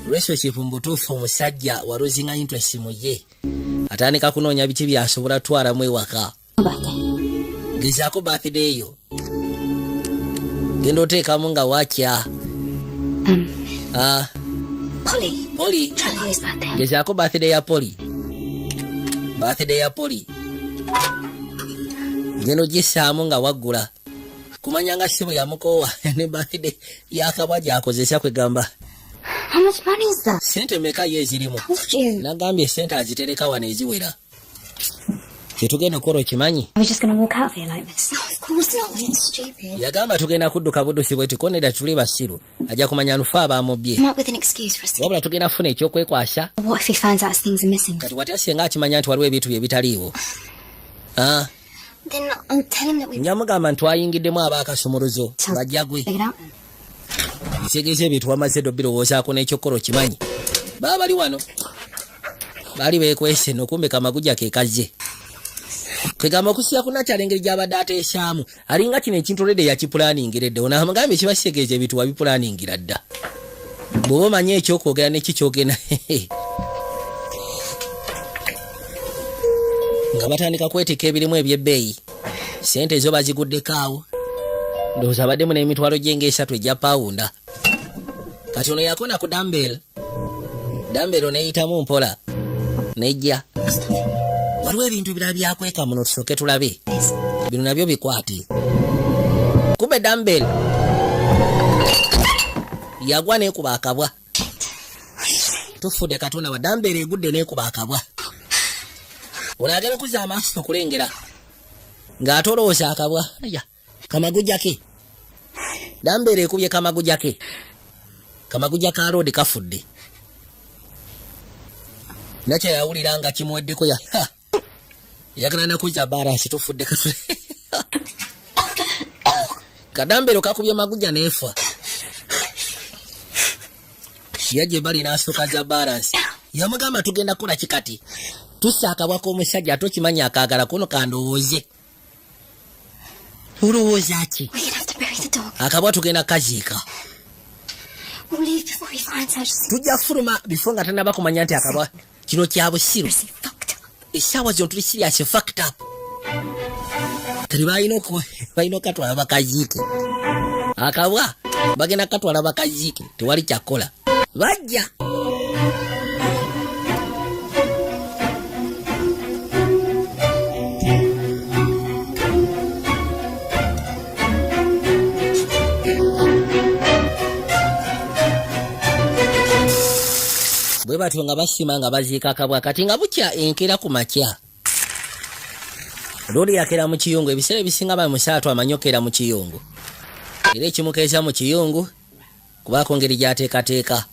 relationship mu butuufu omusajja walosinga interest mu ye. Atandika kunoonya biki by'asobola twalamu ewaka. Birthday. Gezaako birthday yo. Genda oteekamu nga wakya. Ah, Polly. Polly. Try Polly's birthday. Gezaako birthday ya Polly. Birthday ya Polly. Genda ogissaamu nga waggula. Kumanya nga ssebo yamukoowa ne birthday yakabwa gy'akozesa kwegamba. How much money is that? Ssente mmeka ye ezirimu? Told you. Nagambye ssente azitereka wano eziwera. Kyetugenda okukola okimanyi? Are we just gonna walk out of here like this? No, of course not. We're stupid. Yagamba tugenda kudduka buddusi bwe tikonera tuli basiru. Ajja kumanya nfa abamubbye. Come up with an excuse for us. Wabula tugenda kufuna ekyokwekwasa. What if he finds out things are missing? Kati watya singa akimanya nti waliwo ebintu bye bitaliiwo? Ah, Then I'll tell him that we njamugamba nti twayingiddemu abaakasumuluzo bajja gwe. figured out. Ntegeeza ebintu wamaze dda obirowoozaako n'ekyokukola okimanyi. Baba bali wano. Baali beekwese nno kumbe kamagujja ke kazze. Kwegamba okusinziira ku nakyala engeri gy'abadde ateesaamu alinga kino ekintu already yakipulaningira edda. Ono amugambye kiba kitegeeza ebintu wabipulaningira dda. Bw'oba omanyi ekyokwogera neki kyogenda. Nga batandika kwetikka ebirimu eby'ebbeeyi. Ssente ezo baziguddeko awo. Ndowooza abaddemu n'emitwalo gye ng'esatu egya pawunda. Kati ono yakona ku dumbbell. Dumbbell n'eyitamu mpola. Nejja. Waliwo ebintu ebirala byakweka muno tusooke tulabe. Bino nabyo bikwate. Kumbe dumbbell yagwa n'ekuba akabwa. Tufudde Katonda wa dumbbell egudde n'ekuba akabwa. Ono agenda okuzza amaaso okulengera ng'ate olowooza akabwa. Aya, kamagujja ke. Dumbbell ekubye kamagujja ke. Kamagujja ka loodi kafudde. Nakyo yawulira nga kimuweddeko ya ha! Yagala nakuzza balance tufudde katule. Kadumbbell kakubye magujja n'efa. Yajja ebbali n'asooka za balance. Yamugamba tugenda kukola ki kati? Tussa akabwa k'omusajja ate okimanyi akaagala kuno kandowooze. Olowooza ki? We're gonna have to bury the dog. Akabwa tugenda kaziika. We'll leave before he finds out. Just Tujja kufuluma before nga tannaba kumanya nti akabwa kino kya busiru. seriously fucked up. Essaawa zino tuli serious fucked up. Kati balina okukatwala bakaziike. Akabwa bagenda kukatwala bakaziike tewali kyakukola. Bajja. Bwe batyo nga basima nga baziika akabwa kati nga bukya enkeera ku makya. Looli yakeera mu kiyungu ebiseera ebisinga ba musaatu amanyi okeera mu kiyungu. Era ekimukeeza mu kiyungu kubaako ngeri gy'ateekateeka.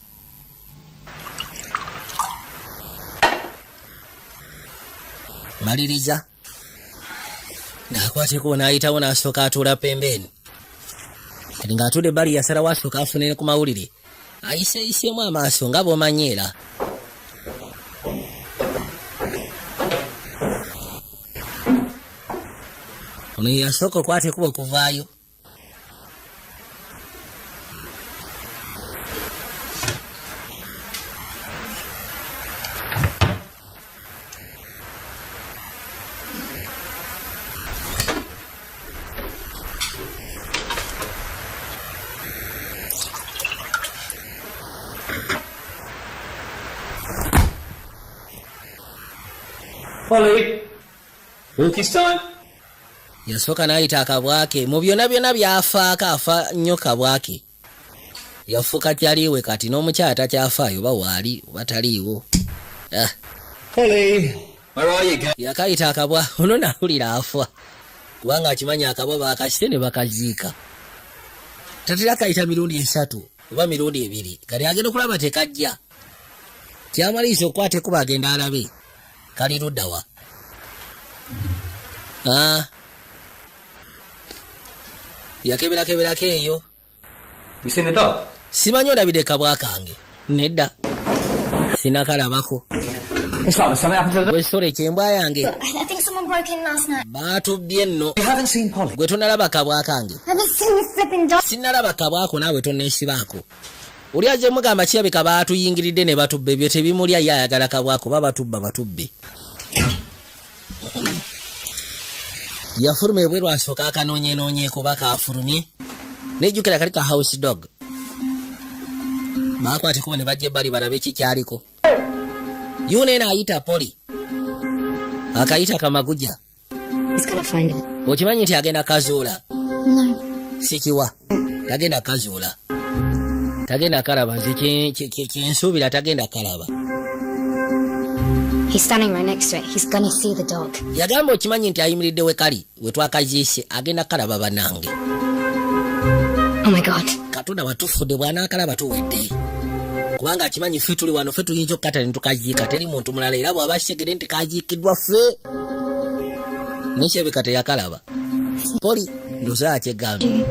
Maliriza. N'akwata ekkubo n'ayitawo n'asooka atuula pembeeni. Kati ng'atudde ebbali yasalawo asooke afune ku mawulire. Ayiseeyiseemu amaaso nga bw'omanyi era. Ono ye yasooka okwata ekkubo okuvaayo. Polly, walkie's time. Yasooka n'ayita akabwa ke mu byonna byonna by'afaako afa nnyo kabwa ke. Yafuuka kyaliwe kati n'omukyala takyafaayo oba waali oba taliiwo. Ah. Polly. Where are you, girl? Yakayita akabwa ono nawulira afa, kubanga akimanyi akabwa bakasite ne bakaziika. Tatera kayita mirundi 3 oba mirundi 2. Kati agenda okulaba tekajja. Kyamaliriza okukwata ekkubo, agenda alabe kali luddawa. Ah. Yakeberakeberako eyo. You seen the dog? Simanyi olabidde kabwa kange? Nedda, sinakalabako. It's like something happened to the Bwesitole kyembwa yange. I think someone broke in last night. Baatubbye nno. You haven't seen Polly. Gwe tonalaba kabwa kange? I haven't seen the flipping dog. Sinalaba kabwako, naawe tonneesibaako. Oli azze mugamba kirabika baatuyingiridde ne batubba. Ebyo tebimulya, ye ayagala kabwako. Ba batubba batubbe. Yafuluma ebweru asooka akanoonyenoonyeeko bakafulumye. Nejjukira kali ka house dog. Baakwata ekubo ne bajja ebbali balabe kikyaliko. Yuno eno ayita Poli, akayita kamaguja. He's gonna find it. Okimanyi nti agenda kazuula? No. Sikiwa tagenda kazuula, tagenda kalaba. Nze kyensuubira tagenda kalaba. He's standing right next to it. He's gonna see the dog. Yagamba okimanyi nti ayimiridde we kali we twakaziise, agenda kalaba bannange. Oh my God. Katonda watufudde, bw'anaakalaba tuwedde, kubanga akimanyi ffe tuli wano, ffe tuyinza okukata ne tukaziika, teri muntu mulala. Era bw'aba kitegere nti kaziikiddwa ffe, nekyebika teyakalaba. Poli ndoza akyegambye,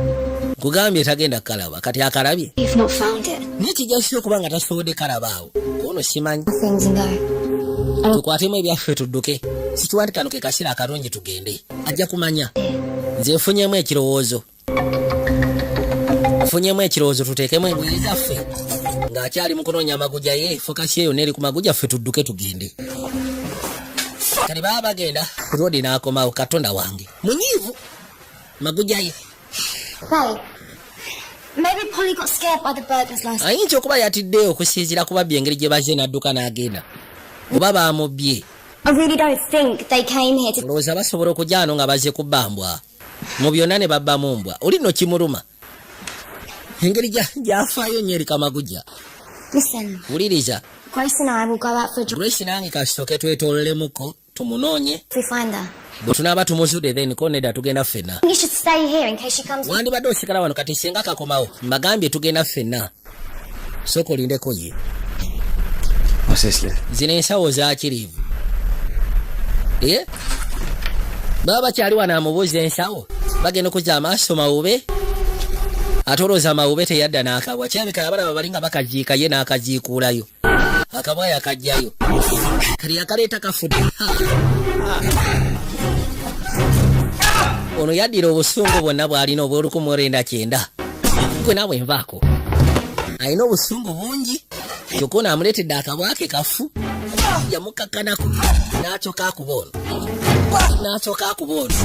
nkugambye tagenda kukalaba. Kati akalabye. You've not found it. Naye kijja kisa okuba nga tasobodde kalaba awo kono simanyi. Things and go. Tukwatemu ebyaffe tudduke. Sikiwa nti kano ke kaseera akalungi tugende, ajja kumanya. Nze nfunyemu ekirowoozo, nfunyemu ekirowoozo, tuteekemu engoye zaffe ng'akyali mu kunoonya amaguja. Ye focus ye yonna eri ku maguja, ffe tudduke tugende. Kati baba bagenda, Rodi n'akomawo. Katonda wange, munyiivu maguja ye. Right. Maybe Polly got scared by the burglars last Ayinza okuba yatidde okusinziira ku babbi engeri gye bazze n'adduka n'agenda, oba bamubbye. I really don't think they came here to. Olowooza basobola okujja wano nga bazze kubbambwa mu byonna ne babbamu mbwa? Oli nno kimuluma engeri gyafaayo nnyo eri kamagujja. Listen, Wuliriza. Grace and I will go out for a drive Grace nange kasooke twetoololemuko tumunoonye. if we find her. Bwe tunaaba tumuzudde, then ko nedda, tugenda ffenna. You should stay here in case she comes. Wandibadde osigala wano kati singa kakomawo. Mbagambye tugenda ffenna, sooka olindeko ye. What's this, Liv? Zino ensawo zakiriivu e baba bakyali wano, amubuuza ensawo. Bagenda okuzza amaaso mawube, ate olowooza mawube teyadda n'akabwa. Kirabika abalaba bali nga bakajiika, ye n'akajiikuulayo akabwa yakajjayo. Kati yakaleeta kafudde. Ha! Ono yaddira obusungu bwonna bw'alina obw'olukumi lwenda kyenda. Gwe naawe nvaako, alina obusungu bungi. Kyokka ono amuleetedde akabwa ke kafu, yamukakkanako n'akyoka akuba ono, n'akyoka akuba ono,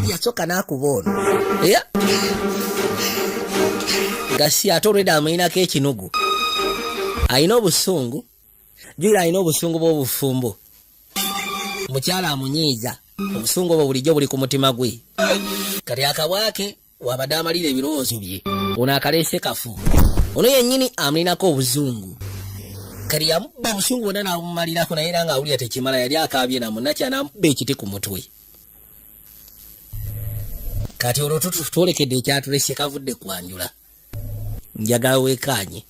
yakyoka n'akuba ono. Era gasi ate olwedde amuyinako ekinugu, alina obusungu. Jjukira alina obusungu bw'obufumbo, mukyala amunyiiza, obusungu obwo bulijjo buli ku mutima gwe. Kati akabwa ke wabadde amalira ebirowoozo bye, ono akaleese kafu. Ono yennyini amulinako obuzungu. Kati yamubba obusungu bwonna n'abumalirako, naye era ng'awulira tekimala. Yali akaabye namunakya n'amubba ekiti ku mutwe. Kati olwo twolekedde ekyatulese kavudde kwanjula. Njagala weekaanye.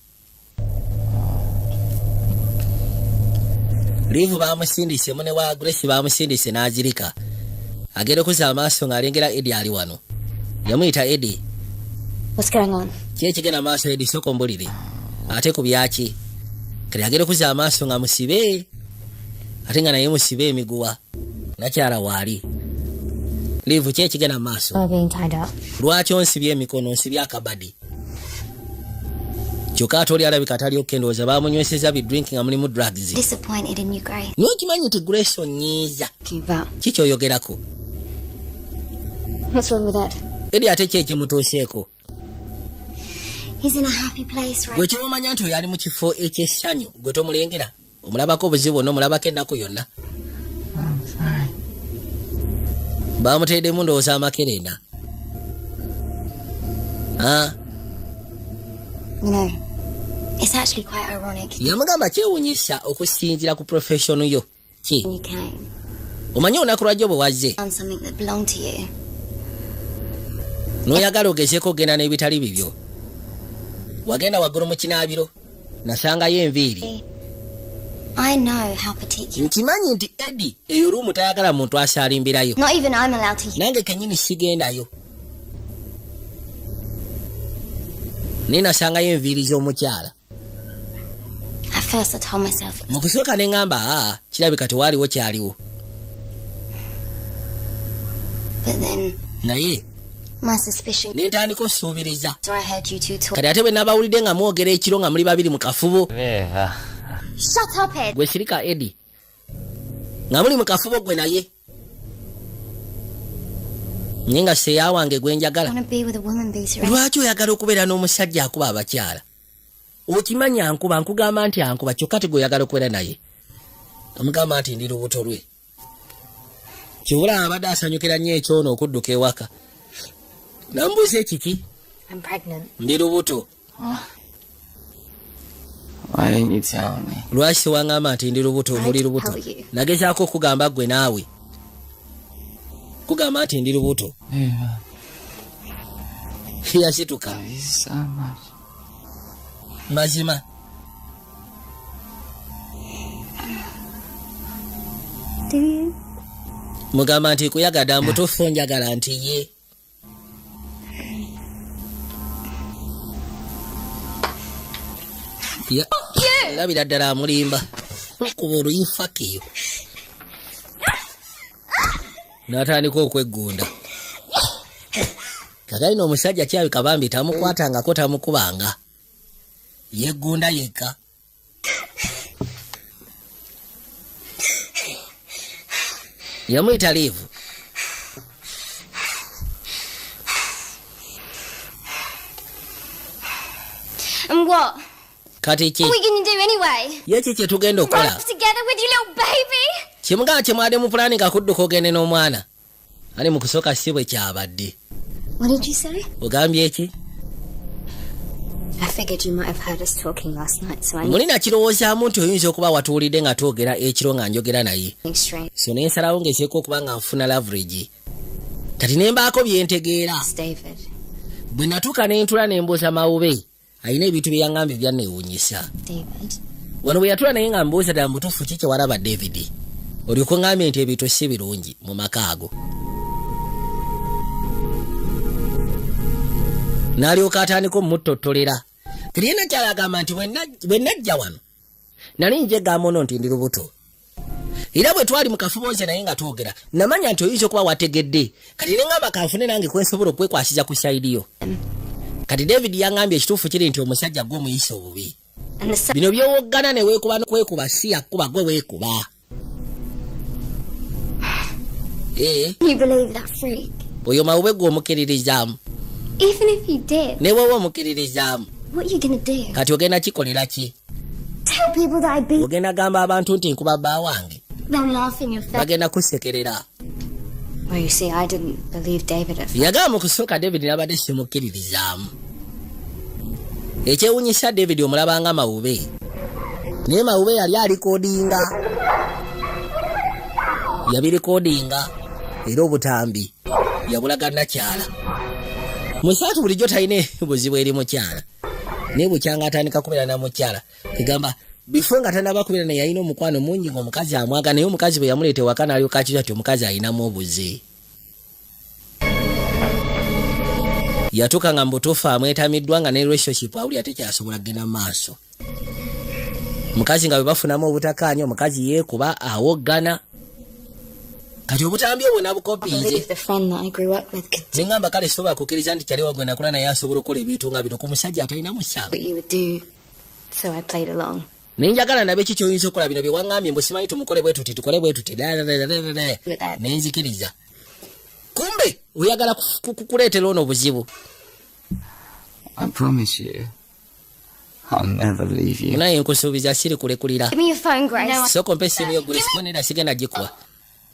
Liivu bamusindise, mune wa Grace bamusindise n'azirika. Agenda okuzza amaaso ng'alengera Edi ali wano. Yamuyita Edi. What's going on? Ki ekigenda maaso, Edi? Sooka ombulire ate ku byaki. Kati agenda okuzza amaaso nga musibe, ate nga naye musibe emiguwa. Nakyala waali. Liivu, ki ekigenda maaso? Oh, being tied up. Lwaki onsibye emikono, onsibye akabadi? Kyokka ate oli alabika tali okendowooza bamunyweseza bidrink nga mulimu drugs. Disappointed in you, Grace. Naye okimanyi nti Grace onyiiza. Talking about. Kikyoyogerako? What's wrong with that? Eri ate ki ekimutuuseeko? He's in a happy place, right? Gwe kyomanya nti oyo ali mu kifo ekyessanyu, gwe tomulengera, omulabako obuzibu bwonna, omulabako ennaku yonna. Bamuteddemu ndowooza amakerenda. Ah, You know, it's actually quite ironic. Yamugamba kyewunyisa okusinziira ku profession yo. Ki? When you came, Omanyi olunaku lwajjo bwe wazze, found something that belonged to you. N'oyagala ogezeeko ogenda n'ebitali bibyo. Wagenda waggulu mu kinaabiro, nasangayo enviiri. I know how particular. Nkimanyi nti Edi eyo room tayagala muntu asaalimbirayo. Not even I'm allowed to. Nange kenyini sigendayo, naye nasangayo enviiri z'omukyala. At first, I told myself Mu kusooka ne ŋŋamba, aa, kirabika tewaaliwo kyaliwo. But then Naye my suspicion. ne ntandika osuubiriza. So I heard you two talk. Kati ate bwe nabawulidde nga mwogera ekiro nga muli babiri mu kafubo. Viv. Shut up, Ed. Gwe sirika, Edi. Nga muli mu kafubo gwe naye, naye nga seya wange gwe I njagala. want to be with a woman beater. Lwaki oyagala okubeera n'omusajja akuba abakyala? Okimanyi ankuba, nkugamba nti ankuba, kyokka tegwe oyagala okubeera naye. Amugamba nti ndi lubuto lwe. Kibula abadde asanyukira nnyo ekyono okudduka ewaka nambuuza ekiki. I'm pregnant. Ndi lubuto. Why didn't you tell me? Lwaki tewaŋŋamba nti ndi lubuto, muli lubuto? Tell you. Nagezaako okugamba ggwe naawe kugamba nti ndi lubuto. Viv, Yasituka. I love you so much. Mazima. Do you? Mugamba nti kuyagadda mutuufu, njagala nti ye. Labira ddala amulimba, kuba oluyifakiyo n'atandika okweggunda. Kakalina omusajja kyabika bambi tamukwatangako, tamukubanga, yeggunda yekka. Yamuyita Liivu. And what? Kati ki? What are we gonna do anyway? Ye ki kye tugenda okukola? Run off together with your little baby? Kimugamba kyemwadde mu pulaani nga kudduka ogende n'omwana ani mu kusooka si bwe kyabadde. What did you say? Ogambye eki? I figured you might have heard us talking last night, so I Muli nakirowoozaamu nti oyinza okuba watuwulidde nga twogera ekiro nga njogera naye. knew strange. So ne nsalawo ng'ekyeko okuba nga nfuna leverage. Kati ne mbaako bye ntegeera. It's David. Bwe natuuka ne ntula ne mbuuza Mawube, alina ebintu bye yaŋŋambye byanneewuunyisa. David. Wano bwe yatula naye nga mbuuza ddala mutuufu ki kye walaba David, olyoka oŋŋambye nti ebintu si birungi mu maka ago. N'alyoka atandika omuttottolera. Kati ye nakyala agamba nti bwe najja wano nali njegamba ono nti ndi lubuto, era bwe twali mu kafubo nze naye nga twogera, namanya nti oyinza okuba wategedde. Kati ne ŋŋamba kanfune nange kwensobola okwekwasiza ku side yo. Kati David yaŋŋambye ekituufu kiri nti omusajja gwe omuyisa obubi. And the Bino byowoggana ne weekuba nokwekuba, si yakkuba, gwe weekuba. Ee. You believe that freak? Oyo Mawube gwe omukkiririzaamu? Even if you did, Ne bwoba omukkiririzaamu, what are you gonna do? Kati ogenda kikolera ki? Tell people that I beat? Ogenda gamba abantu nti nkuba bba wange? They'll laugh in your face. Bagenda kusekerera. Well, you see, I didn't believe David at first. Yagamba mu kusooka David nabadde simukkiririzaamu. Ekyewunyisa, David omulabanga Mawube, naye Mawube yali alikodinga, yabirikodinga, era obutambi yabulaga nakyala. Musaatu bulijjo talina buzibu eri mukyala, naye bukyanga atandika kubeera na mukyala, kegamba before nga tanaba kubeera naye yalina omukwano mungi ngaomukazi amwaga, naye omukazi bwe yamuleeta ewaka n'alyoka akiza nti omukazi alinamu obuze. Yatuuka nga mubutuufu amwetamiddwa, nga ne relationship awulira tekyasobola kugenda mu maaso. Mukazi nga bwe bafunamu obutakaanya, omukazi yeekuba, awoggana. Kati obutambi obwo nabukopinze. Believe the friend that I grew up with could do Neŋŋamba kale sobola kukkiriza nti kyali wagwe nakula naye asobola okukola ebintu nga bino ku musajja atalina musango. what you would do, so I played along. Naye njagala nabe ki kyoyinza okukola bino bye waŋŋambye mbu simanyi tumukole bwe tuti, tukole bwe tuti, nenzikiriza, kumbe oyagala kuleetera ono obuzibu. I promise you, I'll never leave you. Naye nkusuubiza siri kulekulira. Give me your phone, Grace. Sooka ompa essimu yo, Grace. Bonera sigenda gikuwa.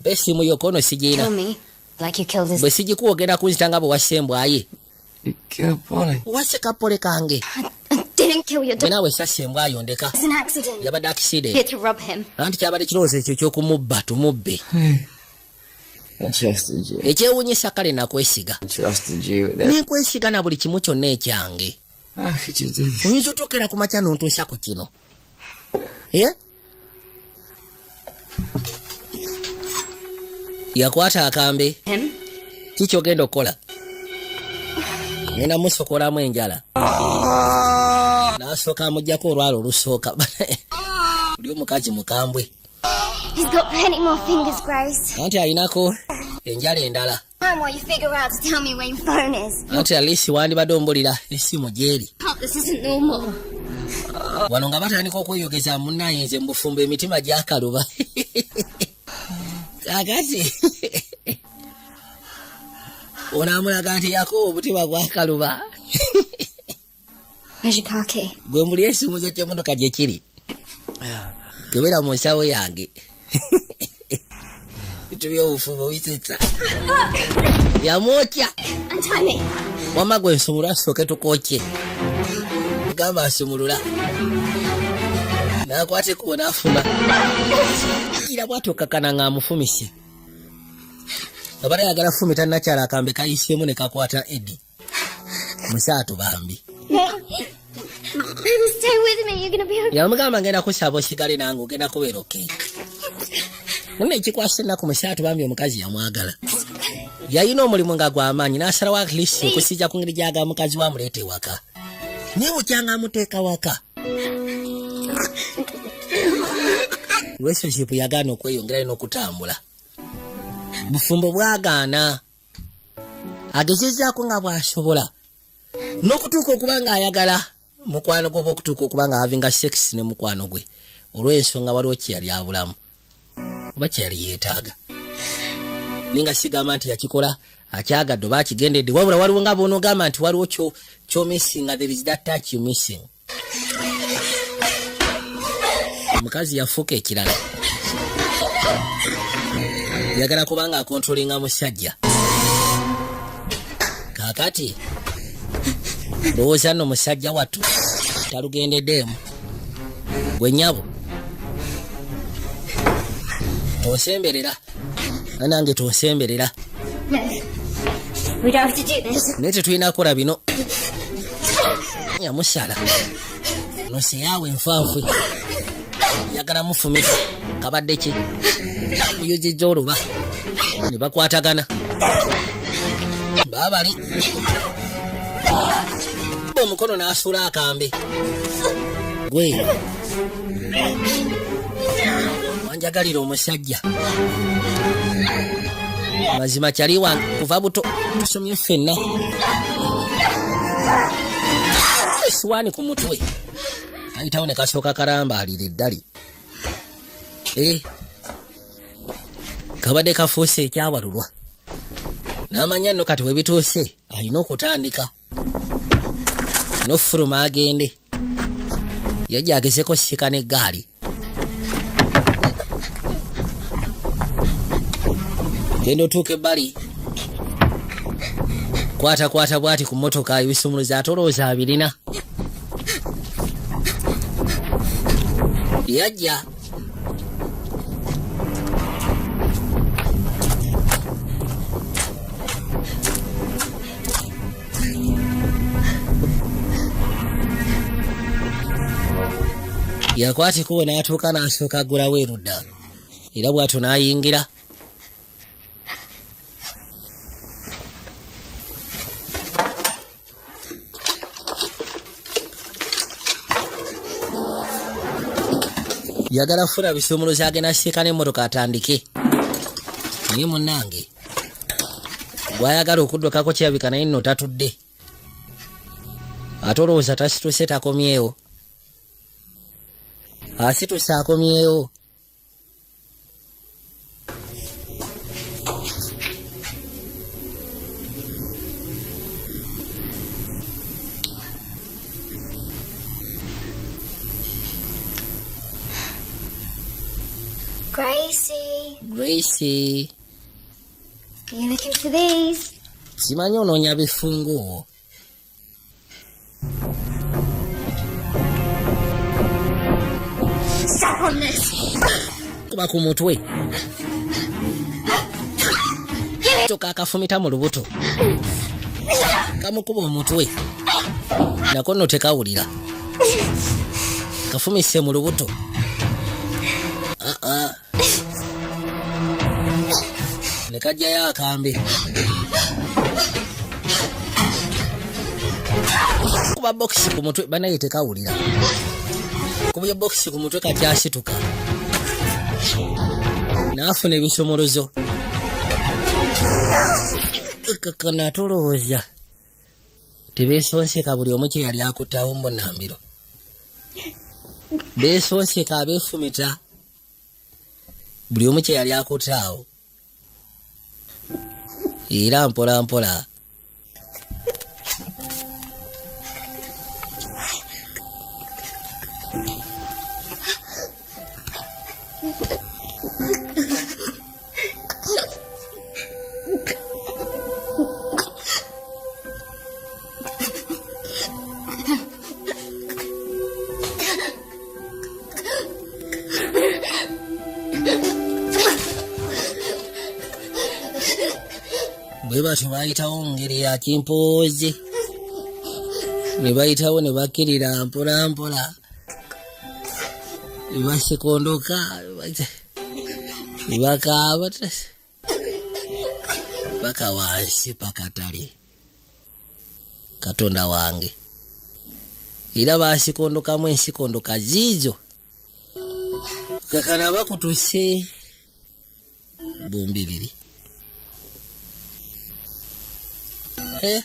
Mpa essimu yo kono sigiina. Kill me like you killed his. Bwe sigikuwa ogenda kunzita nga bwe wasse embwaye. You killed Polly. Wasse kapole kange. I didn't didn't kill your Gwe dog. naawe sassa embwa yondeka. It's an accident. Yabadde accident. Here to rob him. Anti kyabadde kirowoozo ekyo ekyokumubba, tumubbe. I trusted you. Ekyewuunyisa, kale nakwesiga. I trusted you with that. Nenkwesiga na buli kimu kyonna ekyange. How could you do this? Oyinza otuukira ku makya n'ontuusa ku kino? Eh? Yakwata akambe. Him? Kiki ogenda okukola? Ngenda musokolamu enjala. N'asooka amugjako olwala olusooka. Oli omukazi mukambwe. He's got plenty more fingers, Grace. Anti alinako enjala endala. Time while you figure out to tell me where your phone is. Anti alisi wandibadde ombulira essimu gyeri. Oh, this isn't normal. Wano nga batandika okweyogeza, munnaye nze mu bufumbo emitima gyakaluba. Kakati ono amulaga nti yakuba omutima gwakaluba. Where's your car key? Gwe muli esimuzo ky'emmotoka gye kiri, kebera mu nsawo yange. Bitu by'obufumbo bisetsa. Yamwokya. Untie me. Wamma gwe nsumulula, sooke tukokye. Gamba asumulula, nakwata ekkubo n'afuna ira bwati okakana ng'amufumise. Abadde ayagala fumita nakyala, akambe kayiseemu ne kakwata Edi musaatu bambi. Baby, stay with me. You're gonna be okay. Yamugamba, ngenda kusaba osigale nange, ogenda kubeera okay. Nina ekikwasa ennaku, musaatu bambi omukazi yamwagala, yalina omulimu nga gw'amaanyi, n'asalawo at least okusinza ku ngeri gyagala mukazi we amuleeta ewaka, naye bukyanga amuteeka waka, relationship yagaana okweyongerayo n'okutambula. Bufumbo bwagaana. Agezezzaako nga bw'asobola n'okutuuka okuba ng'ayagala mukwano gwe oba okutuuka okuba nga havinga sex ne mukwano gwe, olw'ensonga waliwo kyeyali abulamu oba kyeyali yeetaaga. Naye nga sigamba nti yakikola akyagadde oba akigendedde, wabula waliwo nga bw'onoogamba nti waliwo kyomissinga, there is that touch you missing. Omukazi yafuuka ekirala, yagala kubanga akontrolinga musajja. Kaakati lowooza nno musajja wattu talugendeddeemu. Gwe nnyabo tosemberera, nanange tosemberera. No. We don't have to do this. Naye tetulina kukola bino. Yamusala noseyaawe enfanfe, yagala mufumita. Kabadde ki muyuzizza oluba ne bakwatagana baabali omukono n'asuula akambe. Gwe wanjagalira omusajja, mazima kyali wange kuva buto, tusomye ffenna. Esiwaani ku mutwe ayitawo ne kasooka kalambaalira eddali. Eh, kabadde kafuuse ekyawalulwa n'amanya nno kati webituuse alina okutandika n'ofuluma agende. Yajja agezeko sika n'eggaali, genda otuuka ebbali, kwata kwata bwati ku mmotoka, ebisumuluzo ate olowooza abirina. Yajja yakwata ekkubo n'atuuka n'asooka aggulawo erudda, era bw'atyo n'ayingira. Yagala kufuna bisumuluzo agenda siika n'emmotoka atandike, naye munnange gwayagala okuddukako kirabika naye nno tatudde, ate olowooza tasituse, takomyewo, asituse akomyewo. Gracie, Gracie. are you looking for these? Simanyi onoonya bifunguo. Step on this. Kuba ku mutwe toka akafumita mu lubuto, kamukuba omutwe nako nno tekawulira, kafumise mu lubuto. Ah, ah. Ne kajjayo akambe, kuba bokisi ku mutwe. Banaye tekawulira, kubya bokisi ku mutwe. Kakyasituka naafuna ebisumuluzo. Kakana tulowooza tebeesonseka, buli omu kye yali akuttawo mbonambiro beesonseka, abeefumita buli omu kye yali akuttaawo. Era mpola mpola bwe batyo bayitawo mu ngeri ya kimpoozi, ne bayitawo ne bakkirira mpola mpola, ne basikondoka, ne bakaaba paka wansi paka tali Katonda wange. Era basikondokamu ensikondoka ziizo, kakana bakutuse bombibiri. Eh?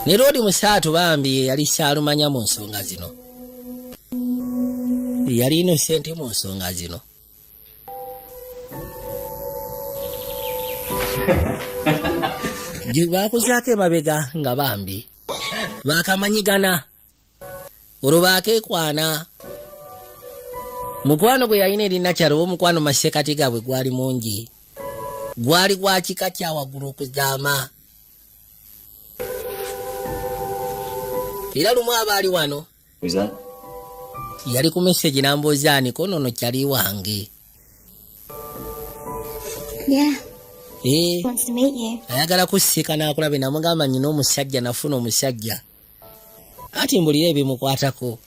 Ne loodi musaatu bambi yali saalumanya mu nsonga zino, yali innocent mu nsonga zino. Gye bakuzaako emabega nga bambi bakamanyigana, olwo bakeekwana mukwano gwe yalina eri nakyalo oba omukwano masekati gaabwe gwali mungi, gwali gwa kika kya waggulu okuzaama. Era lumu aba ali wano Who's that? Yali ku message n'ambuuza ani konono kyali wange. Yeah, Eh, wants to meet you. Ayagala kusiika n'akulabe. Namugamba nyina omusajja, nafuna omusajja, ati mbulire ebimukwatako.